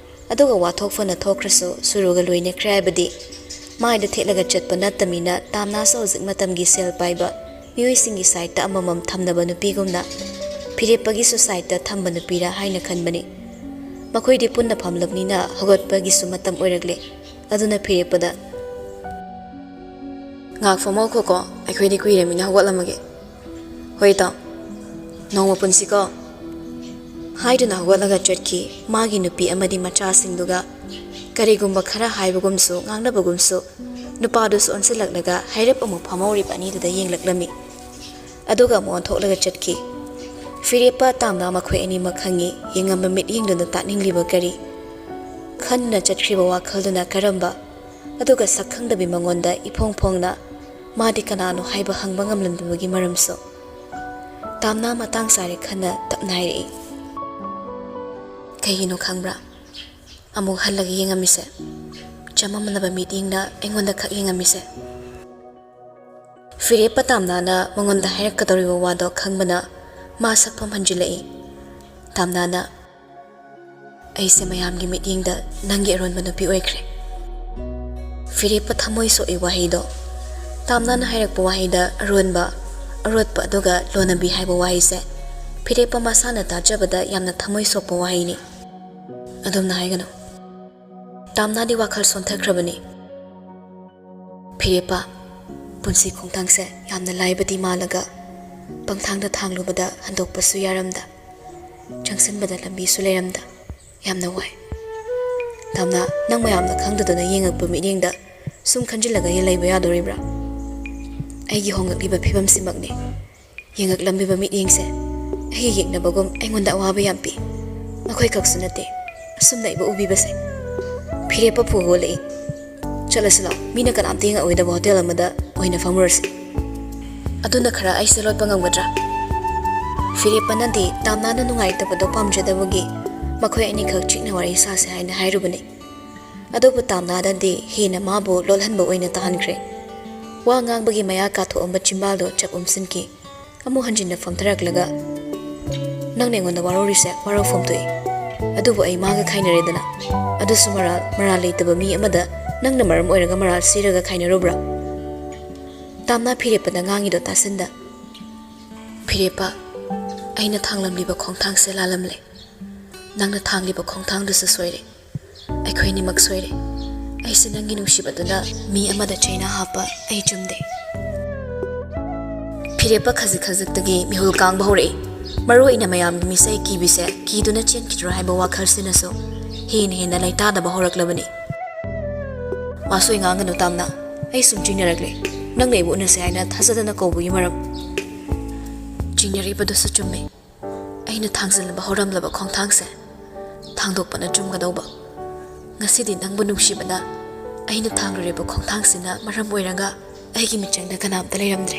ꯑꯗꯨꯒ ꯋꯥꯊꯣꯛ ꯐꯅ ꯊꯣꯛꯈ꯭ꯔꯁꯨ ꯁꯨꯔꯨꯒ ꯂꯣꯏꯅꯈ꯭ꯔꯦ ꯍꯥꯏꯕꯗꯤ ꯃꯥꯏꯗ ꯊꯦꯠꯂꯒ ꯆꯠꯄ ꯅꯠꯇꯃꯤꯅ ꯇꯥꯝꯅꯥꯁꯨ ꯍꯧꯖꯤꯛ ꯃꯇꯝꯒꯤ ꯁꯦꯜ ꯄꯥꯏꯕ ꯃꯤꯑꯣꯏꯁꯤꯡꯒꯤ ꯁꯥꯏꯠꯇ ꯑꯃꯃꯝ ꯊꯝꯅꯕ ꯅꯨꯄꯤꯒꯨꯝꯅ ꯐꯤꯔꯦꯞꯄꯒꯤꯁꯨ ꯁꯥꯏꯠꯇ ꯊꯝꯕ ꯅꯨꯄꯤꯔꯥ ꯍꯥꯏꯅ ꯈꯟꯕꯅꯤ꯫ ꯃꯈꯣꯏꯗꯤ ꯄꯨꯟꯅ ꯐꯝꯂꯕꯅꯤꯅ ꯍꯧꯒꯠꯄꯒꯤꯁꯨ ꯃꯇꯝ ꯑꯣꯏꯔꯛꯂꯦ꯫ ꯑꯗꯨꯅ ꯐꯤꯔꯦꯞꯄꯗ, "ꯉꯥꯛ ꯐꯝꯍꯧꯈꯣꯀꯣ, ꯑꯩꯈꯣꯏꯗꯤ ꯀꯨꯏꯔꯃꯤꯅ ꯍꯧꯒꯠꯂꯝꯃꯒꯦ꯫" "ꯍꯣꯏ ꯏꯇꯥꯎ, ꯅꯣꯡꯃ ꯄꯨꯟꯁꯤꯀꯣ꯫" ꯍꯥꯏꯗꯨꯅ ꯍꯧꯒꯠꯂꯒ ꯆꯠꯈꯤ꯫ ꯃꯥꯒꯤ ꯅꯨꯄꯤ ꯑꯃꯗꯤ ꯃꯆꯥꯁꯤꯡꯗꯨꯒ ꯀꯔꯤꯒꯨꯝꯕ ꯈꯔ ꯍꯥꯏꯕꯒꯨꯝꯁꯨ ꯉꯥꯡꯅꯕꯒꯨꯝꯁꯨ ꯅꯨꯄꯥꯗꯨꯁꯨ ꯑꯣꯟꯁꯤꯜꯂꯛꯂꯒ ꯍꯩꯔꯞ ꯑꯃꯨꯛ ꯐꯝꯍꯧꯔꯤꯕ ꯑꯅꯤꯗꯨꯗ ꯌꯦꯡꯂꯛꯂꯝꯃꯤ꯫ ꯑꯗꯨꯒ ꯑꯃꯨꯛ ꯑꯣꯟꯊꯣꯛꯂꯒ ꯆꯠꯈꯤ꯫ ꯐꯤꯔꯦꯞꯄ ꯇꯥꯝꯅꯥ ꯃꯈꯣꯏ ꯑꯅꯤꯃꯛ ꯈꯪꯏ, ꯌꯦꯡꯉꯝꯕ ꯃꯤꯠꯌꯦꯡꯗꯨꯅ ꯇꯥꯛꯅꯤꯡꯂꯤꯕ ꯀꯔꯤ? ꯈꯟꯅ ꯆꯠꯈ꯭ꯔꯤꯕ ꯋꯥꯈꯜꯗꯨꯅ ꯀꯔꯝꯕ? ꯑꯗꯨꯒ ꯁꯛ ꯈꯪꯗꯕꯤ ꯃꯉꯣꯟꯗ ꯏꯐꯣꯡ ꯐꯣꯡꯅ ꯃꯥꯗꯤ ꯀꯅꯥꯅꯣ ꯍꯥꯏꯕ ꯍꯪꯕ ꯉꯝꯂꯝꯗꯕꯒꯤ ꯃꯔꯝꯁꯨ꯫ ꯇꯥꯝꯅꯥ ꯃꯇꯥꯡ ꯆꯥꯔꯦ ꯈꯟꯅ ꯇꯞꯅ ꯍꯥꯏꯔꯛꯏ, "ꯀꯩꯒꯤꯅꯣ ꯈꯪꯕ꯭ꯔꯥ? ꯑꯃꯨꯛ ꯍꯜꯂꯒ ꯌꯦꯡꯉꯝꯃꯤꯁꯦ, ꯆꯃꯝꯅꯕ ꯃꯤꯠꯌꯦꯡꯅ ꯑꯩꯉꯣꯟꯗ ꯈꯛ ꯌꯦꯡꯉꯝꯃꯤꯁꯦ?" ꯐꯤꯔꯦꯞꯄ ꯇꯥꯝꯅꯥꯅ ꯃꯉꯣꯟꯗ ꯍꯥꯏꯔꯛꯀꯗꯧꯔꯤꯕ ꯋꯥꯗꯣ ꯈꯪꯕꯅ ꯃꯥ ꯁꯛꯐꯝ ꯍꯟꯖꯤꯜꯂꯛꯏ꯫ ꯇꯥꯝꯅꯥꯅ, "ꯑꯩꯁꯦ ꯃꯌꯥꯝꯒꯤ ꯃꯤꯠꯌꯦꯡꯗ ꯅꯪꯒꯤ ꯑꯔꯣꯟꯕ ꯅꯨꯄꯤ ꯑꯣꯏꯈ꯭ꯔꯦ꯫" ꯐꯤꯔꯦꯞꯄ ꯊꯃꯣꯏ ꯁꯣꯛꯏ ꯋꯥꯍꯩꯗꯣ꯫ ꯇꯥꯝꯅꯥꯅ ꯍꯥꯏꯔꯛꯄ ꯋꯥꯍꯩꯗ ꯑꯔꯣꯟꯕ, ꯑꯔꯣꯠꯄ ꯑꯗꯨꯒ ꯂꯣꯟꯅꯕꯤ ꯍꯥꯏꯕ ꯋꯥꯍꯩꯁꯦ ꯐꯤꯔꯦꯞꯄ ꯃꯁꯥꯅ ꯇꯥꯖꯕꯗ ꯌꯥꯝꯅ ꯊꯃꯣꯏ ꯁꯣꯛꯄ ꯋꯥꯍꯩꯅꯤ꯫ ꯑꯗꯨꯝꯅ ꯍꯥꯏꯒꯅꯨ꯫ ꯇꯥꯝꯅꯥꯗꯤ ꯋꯥꯈꯜ ꯁꯣꯟꯊꯈ꯭ꯔꯕꯅꯤ꯫ ꯐꯤꯔꯦꯞꯄ, ꯄꯨꯟꯁꯤ ꯈꯣꯡꯊꯥꯡꯁꯦ ꯌꯥꯝꯅ ꯂꯥꯏꯕꯗꯤ ꯃꯥꯜꯂꯒ, ꯄꯪꯊꯥꯡꯗ ꯊꯥꯡꯂꯨꯕꯗ ꯍꯟꯗꯣꯛꯄꯁꯨ ꯌꯥꯔꯝꯗ, ꯆꯪꯁꯤꯟꯕꯗ ꯂꯝꯕꯤꯁꯨ ꯂꯩꯔꯝꯗ, ꯌꯥꯝꯅ ꯋꯥꯏ꯫ ꯇꯥꯝꯅꯥ, ꯅꯪ ꯃꯌꯥꯝꯅ ꯈꯪꯗꯗꯅ ꯌꯦꯡꯉꯛꯄ ꯃꯤꯠꯌꯦꯡꯗ ꯁꯨꯝ ꯈꯟꯖꯤꯜꯂꯒ ꯂꯩꯕ ꯌꯥꯗꯣꯔꯤꯕ꯭ꯔꯥ? ꯑꯩꯒꯤ ꯍꯣꯡꯂꯛꯂꯤꯕ ꯐꯤꯕꯝꯁꯤꯃꯛꯅꯤ꯫ ꯌꯦꯡꯉꯛꯂꯝꯃꯤꯕ ꯃꯤꯠꯌꯦꯡꯁꯦ ꯑꯩꯒ ꯌꯦꯡꯅꯕꯒꯨꯝ ꯑꯩꯉꯣꯟꯗ ꯑꯋꯥꯕ ꯌꯥꯝ ꯄꯤ꯫ ꯃꯈꯣꯏ ꯈꯛꯁꯨ ꯅꯠꯇꯦ, ꯑꯁꯨꯝꯅ ꯑꯩꯕꯨ ꯎꯕꯤꯕꯁꯦ꯫" ꯐꯤꯔꯦꯞꯄ ꯐꯨꯒꯠꯂꯛꯏ꯫ "ꯆꯠꯂꯁꯤ ꯂꯥꯛꯑꯣ, ꯃꯤꯅ ꯀꯅꯥꯝꯇ ꯌꯦꯡꯉꯛꯑꯣꯏꯗꯕ ꯍꯣꯇꯦꯜ ꯑꯃꯗ ꯑꯣꯏꯅ ꯐꯝꯃꯨꯔꯁꯤ꯫ ꯑꯗꯨꯅ ꯈꯔ ꯑꯩꯁꯦ ꯂꯣꯠꯄ ꯉꯝꯒꯗ꯭ꯔꯥ?" ꯐꯤꯔꯦꯞꯄꯅꯗꯤ ꯇꯥꯝꯅꯥꯅ ꯅꯨꯡꯉꯥꯏꯇꯕꯗꯣ ꯄꯥꯝꯖꯗꯕꯒꯤ ꯃꯈꯣꯏ ꯑꯅꯤꯈꯛ ꯆꯤꯛꯅ ꯋꯥꯔꯤ ꯁꯥꯁꯦ ꯍꯥꯏꯅ ꯍꯥꯏꯔꯨꯕꯅꯤ꯫ ꯑꯗꯨꯕꯨ ꯇꯥꯝꯅꯥꯗꯗꯤ ꯍꯦꯟꯅ ꯃꯥꯕꯨ ꯂꯣꯠꯍꯟꯕ ꯑꯣꯏꯅ ꯇꯥꯍꯟꯈ꯭ꯔꯦ꯫ ꯋꯥ ꯉꯥꯡꯕꯒꯤ ꯃꯌꯥ ꯀꯥꯊꯣꯛꯑꯝꯕ ꯆꯤꯝꯕꯥꯜꯗꯣ ꯆꯞ ꯎꯝꯁꯤꯟꯈꯤ꯫ ꯑꯃꯨꯛ ꯍꯟꯖꯤꯟꯅ ꯐꯝꯊꯔꯛꯂꯒ, "ꯅꯪꯅ ꯑꯩꯉꯣꯟꯗ ꯋꯥꯔꯧꯔꯤꯁꯦ ꯋꯥꯔꯧꯐꯝ ꯊꯣꯛꯏ꯫ ꯑꯗꯨꯕꯨ ꯑꯩ ꯃꯥꯒ ꯈꯥꯏꯅꯔꯦꯗꯅ꯫ ꯑꯗꯨꯁꯨ ꯃꯔꯥꯜ, ꯃꯔꯥꯜ ꯂꯩꯇꯕ ꯃꯤ ꯑꯃꯗ ꯅꯪꯅ ꯃꯔꯝ ꯑꯣꯏꯔꯒ ꯃꯔꯥꯜ ꯁꯤꯔꯒ ꯈꯥꯏꯅꯔꯨꯕ꯭ꯔꯥ?" ꯇꯥꯝꯅꯥ ꯐꯤꯔꯦꯞꯄꯅ ꯉꯥꯡꯉꯤꯗꯣ ꯇꯥꯁꯤꯟꯗ, "ꯐꯤꯔꯦꯞꯄ, ꯑꯩꯅ ꯊꯥꯡꯂꯝꯂꯤꯕ ꯈꯣꯡꯊꯥꯡꯁꯦ ꯂꯥꯜꯂꯝꯂꯦ꯫ ꯅꯪꯅ ꯊꯥꯡꯂꯤꯕ ꯈꯣꯡꯊꯥꯡꯗꯨꯁꯨ ꯁꯣꯏꯔꯦ꯫ ꯑꯩꯈꯣꯏ ꯑꯅꯤꯃꯛ ꯁꯣꯏꯔꯦ꯫ ꯑꯩꯁꯦ ꯅꯪꯒꯤ ꯅꯨꯡꯁꯤꯕꯗꯨꯅ ꯃꯤ ꯑꯃꯗ ꯆꯩꯅꯥ ꯍꯥꯞꯄ ꯑꯩ ꯆꯨꯝꯗꯦ꯫" ꯐꯤꯔꯦꯞꯄ ꯈꯖꯤꯛ ꯈꯖꯤꯛꯇꯒꯤ ꯃꯤꯍꯨꯜ ꯀꯥꯡꯕ ꯍꯧꯔꯛꯏ꯫ ꯃꯔꯨ ꯑꯣꯏꯅ ꯃꯌꯥꯝꯒꯤ ꯃꯤꯁꯛ ꯀꯤꯕꯤꯁꯦ ꯀꯤꯗꯨꯅ ꯆꯦꯟꯈꯤꯗ꯭ꯔꯣ ꯍꯥꯏꯕ ꯋꯥꯈꯜꯁꯤꯅꯁꯨ ꯍꯦꯟꯅ ꯍꯦꯟꯅ ꯂꯩꯇꯥꯗꯕ ꯍꯧꯔꯛꯂꯕꯅꯤ꯫ "ꯋꯥꯁꯣꯏ ꯉꯥꯡꯒꯅꯨ ꯇꯥꯝꯅꯥ, ꯑꯩ ꯁꯨꯝ ꯆꯤꯡꯅꯔꯛꯂꯦ꯫ ꯅꯪꯅ ꯑꯩꯕꯨ ꯎꯅꯁꯦ ꯍꯥꯏꯅ ꯊꯥꯖꯗꯅ ꯀꯧꯕꯒꯤ ꯃꯔꯝ꯫" ꯆꯤꯡꯅꯔꯤꯕꯗꯨꯁꯨ ꯆꯨꯝꯃꯤ꯫ ꯑꯩꯅ ꯊꯥꯡꯖꯤꯜꯂꯝꯕ ꯍꯧꯔꯝꯂꯕ ꯈꯣꯡꯊꯥꯡꯁꯦ ꯊꯥꯡꯗꯣꯛꯄꯅ ꯆꯨꯝꯒꯗꯧꯕ꯫ ꯉꯁꯤꯗꯤ ꯅꯪꯕꯨ ꯅꯨꯡꯁꯤꯕꯅ ꯑꯩꯅ ꯊꯥꯡꯂꯨꯔꯤꯕ ꯈꯣꯡꯊꯥꯡꯁꯤꯅ ꯃꯔꯝ ꯑꯣꯏꯔꯒ ꯑꯩꯒꯤ ꯃꯤꯠꯆꯪꯗ ꯀꯅꯥꯝꯇ ꯂꯩꯔꯝꯗ꯭ꯔꯦ꯫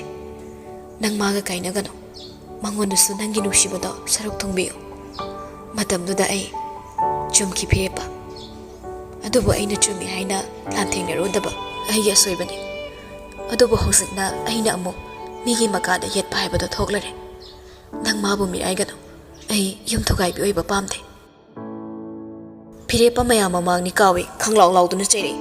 ꯅꯪ ꯃꯥꯒ ꯀꯥꯏꯅꯒꯅꯨ꯫ ꯃꯉꯣꯟꯗꯁꯨ ꯅꯪꯒꯤ ꯅꯨꯡꯁꯤꯕꯗꯣ ꯁꯔꯨꯛ ꯊꯨꯡꯕꯤꯌꯨ꯫ ꯃꯇꯝꯗꯨꯗ ꯑꯩ ꯆꯨꯝꯈꯤ ꯐꯤꯔꯦꯞꯄ꯫ ꯑꯗꯨꯕꯨ ꯑꯩꯅ ꯆꯨꯝꯃꯤ ꯍꯥꯏꯅ ꯂꯥꯟꯊꯦꯡꯅꯔꯨꯗꯕ ꯑꯩꯒꯤ ꯑꯁꯣꯏꯕꯅꯤ꯫ ꯑꯗꯨꯕꯨ ꯍꯧꯖꯤꯛꯅ ꯑꯩꯅ ꯑꯃꯨꯛ ꯃꯤꯒꯤ ꯃꯀꯥꯗ ꯌꯦꯠꯄ ꯍꯥꯏꯕꯗꯣ ꯊꯣꯛꯂꯔꯦ꯫ ꯅꯪ ꯃꯥꯕꯨ ꯃꯤꯔꯥꯏꯒꯅꯨ꯫ ꯑꯩ ꯌꯨꯝ ꯊꯨꯒꯥꯏꯕꯤ ꯑꯣꯏꯕ ꯄꯥꯝꯗꯦ꯫ ꯐꯤꯔꯦꯞꯄ ꯃꯌꯥꯝ ꯃꯃꯥꯡꯅꯤ ꯀꯥꯎꯏ ꯈꯪꯂꯥꯎ ꯂꯥꯎꯗꯨꯅ ꯆꯩꯔꯛꯏ꯫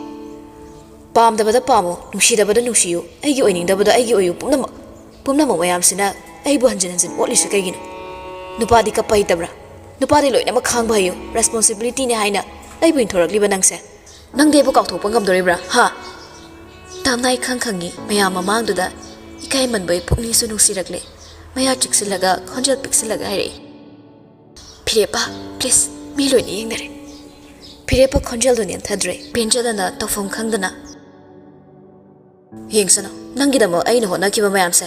"ꯄꯥꯝꯗꯕꯗ ꯄꯥꯝꯃꯨ, ꯅꯨꯡꯁꯤꯗꯕꯗ ꯅꯨꯡꯁꯤꯌꯨ, ꯑꯩꯒꯤ ꯑꯣꯏꯅꯤꯡꯗꯕꯗꯣ ꯑꯩꯒꯤ ꯑꯣꯏꯌꯨ, ꯄꯨꯝꯅꯃꯛ, ꯄꯨꯝꯅꯃꯛ ꯃꯌꯥꯝꯁꯤꯅ ꯑꯩꯕꯨ ꯍꯟꯖꯤꯟ ꯍꯟꯖꯤꯟ ꯑꯣꯠꯂꯤꯁꯤ ꯀꯩꯒꯤꯅꯣ? ꯅꯨꯄꯥꯗꯤ ꯀꯞꯄ ꯍꯩꯇꯕ꯭ꯔꯥ? ꯅꯨꯄꯥꯗꯤ ꯂꯣꯏꯅꯃꯛ ꯈꯥꯡꯕ ꯍꯩꯌꯨ, ꯔꯦꯁꯄꯣꯟꯁꯤꯕꯤꯂꯤꯇꯤꯅꯤ ꯍꯥꯏꯅ ꯑꯩꯕꯨ ꯏꯟꯊꯣꯔꯛꯂꯤꯕ ꯅꯪꯁꯦ꯫ ꯅꯪꯗꯤ ꯑꯩꯕꯨ ꯀꯥꯎꯊꯣꯛꯄ ꯉꯝꯗꯣꯔꯤꯕ꯭ꯔꯥ? ꯍꯥ?" ꯇꯥꯝꯅꯥꯏ ꯈꯪ ꯈꯪꯉꯤ ꯃꯌꯥꯝ ꯃꯃꯥꯡꯗꯨꯗ ꯏꯀꯥꯏꯃꯟꯕꯩ ꯄꯨꯛꯅꯤꯡꯁꯨ ꯅꯨꯡꯁꯤꯔꯛꯂꯦ꯫ ꯃꯌꯥ ꯆꯤꯛꯁꯤꯜꯂꯒ ꯈꯣꯟꯖꯦꯜ ꯄꯤꯛꯁꯤꯜꯂꯒ ꯍꯥꯏꯔꯛꯏ, "ꯐꯤꯔꯦꯞꯄ, ꯄ꯭ꯂꯤꯖ, ꯃꯤ ꯂꯣꯏꯅ ꯌꯦꯡꯅꯔꯦ꯫" ꯐꯤꯔꯦꯞꯄ ꯈꯣꯟꯖꯦꯜꯗꯨ ꯅꯦꯝꯊꯗ꯭ꯔꯦ꯫ ꯄꯦꯟꯖꯗꯅ ꯇꯧꯐꯝ ꯈꯪꯗꯅ, "ꯌꯦꯡꯁꯅꯨ, ꯅꯪꯒꯤꯗꯃꯛ ꯑꯩꯅ ꯍꯣꯠꯅꯈꯤꯕ ꯃꯌꯥꯝꯁꯦ,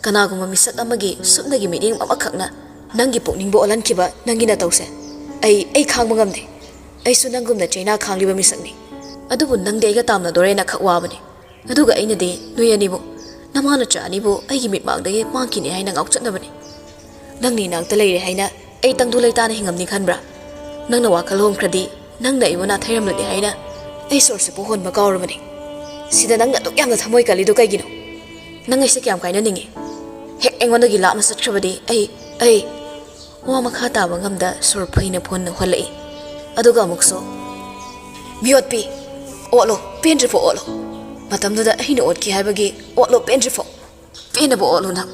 ꯀꯅꯥꯒꯨꯝꯕ ꯃꯤꯁꯛ ꯑꯃꯒꯤ ꯁꯨꯞꯅꯒꯤ ꯃꯤꯠꯌꯦꯡ ꯑꯃꯈꯛꯅ ꯅꯪꯒꯤ ꯄꯨꯛꯅꯤꯡꯕꯨ ꯑꯣꯜꯍꯟꯈꯤꯕ ꯅꯪꯒꯤ ꯅꯇꯧꯁꯦ ꯑꯩ, ꯑꯩ ꯈꯥꯡꯕ ꯉꯝꯗꯦ꯫ ꯑꯩꯁꯨ ꯅꯪꯒꯨꯝꯅ ꯆꯩꯅꯥ ꯈꯥꯡꯂꯤꯕ ꯃꯤꯁꯛꯅꯤ꯫ ꯑꯗꯨꯕꯨ ꯅꯪꯗꯤ ꯑꯩꯒ ꯇꯥꯝꯅꯗꯣꯔꯦꯅ ꯈꯛ ꯋꯥꯕꯅꯤ꯫ ꯑꯗꯨꯒ ꯑꯩꯅꯗꯤ ꯅꯣꯏ ꯑꯅꯤꯕꯨ, ꯅꯃꯥ ꯅꯆꯥ ꯑꯅꯤꯕꯨ ꯑꯩꯒꯤ ꯃꯤꯠꯃꯥꯡꯗꯒꯤ ꯃꯥꯡꯈꯤꯅꯤ ꯍꯥꯏꯅ ꯉꯥꯎꯆꯠꯅꯕꯅꯤ꯫ ꯅꯪꯅ ꯏꯅꯥꯛꯇ ꯂꯩꯔꯦ ꯍꯥꯏꯅ ꯑꯩ ꯇꯪꯗꯨ ꯂꯩꯇꯥꯅ ꯍꯤꯡꯉꯝꯅꯤ ꯈꯟꯕ꯭ꯔꯥ? ꯅꯪꯅ ꯋꯥꯈꯜ ꯍꯣꯡꯈ꯭ꯔꯗꯤ ꯅꯪꯅ ꯑꯩꯕꯨ ꯅꯥꯊꯩꯔꯝꯂꯅꯤ ꯍꯥꯏꯅ ꯑꯩ ꯁꯣꯔꯁꯤꯕꯨ ꯍꯣꯟꯕ ꯀꯥꯎꯔꯕꯅꯤ꯫ ꯁꯤꯗ ꯅꯪꯅ ꯑꯗꯨꯛ ꯌꯥꯝꯅ ꯊꯃꯣꯏ ꯀꯜꯂꯤꯗꯨ ꯀꯩꯒꯤꯅꯣ? ꯅꯪ ꯑꯩꯁꯦ ꯀꯌꯥꯝ ꯀꯥꯏꯅꯅꯤꯡꯉꯤ? ꯍꯦꯛ ꯑꯩꯉꯣꯟꯗꯒꯤ ꯂꯥꯞꯅ ꯆꯠꯈ꯭ꯔꯕꯗꯤ ꯑꯩ, ꯑꯩ ꯋꯥ ꯃꯈꯥ ꯇꯥꯕ ꯉꯝꯗ ꯁꯣꯔ ꯐꯨꯏꯅ ꯐꯨꯟꯅ ꯍꯣꯜꯂꯛꯏ꯫ ꯑꯗꯨꯒ ꯑꯃꯨꯛꯁꯨ, "ꯃꯤꯑꯣꯠꯄꯤ, ꯑꯣꯠꯂꯣ, ꯄꯦꯟꯗ꯭ꯔꯤꯐꯥꯎ ꯑꯣꯠꯂꯣ꯫ ꯃꯇꯝꯗꯨꯗ ꯑꯩꯅ ꯑꯣꯠꯈꯤ ꯍꯥꯏꯕꯒꯤ ꯑꯣꯠꯂꯣ, ꯄꯦꯟꯗ꯭ꯔꯤꯐꯥꯎ꯫ ꯄꯦꯟꯅꯕ ꯑꯣꯠꯂꯣ ꯅꯪ꯫"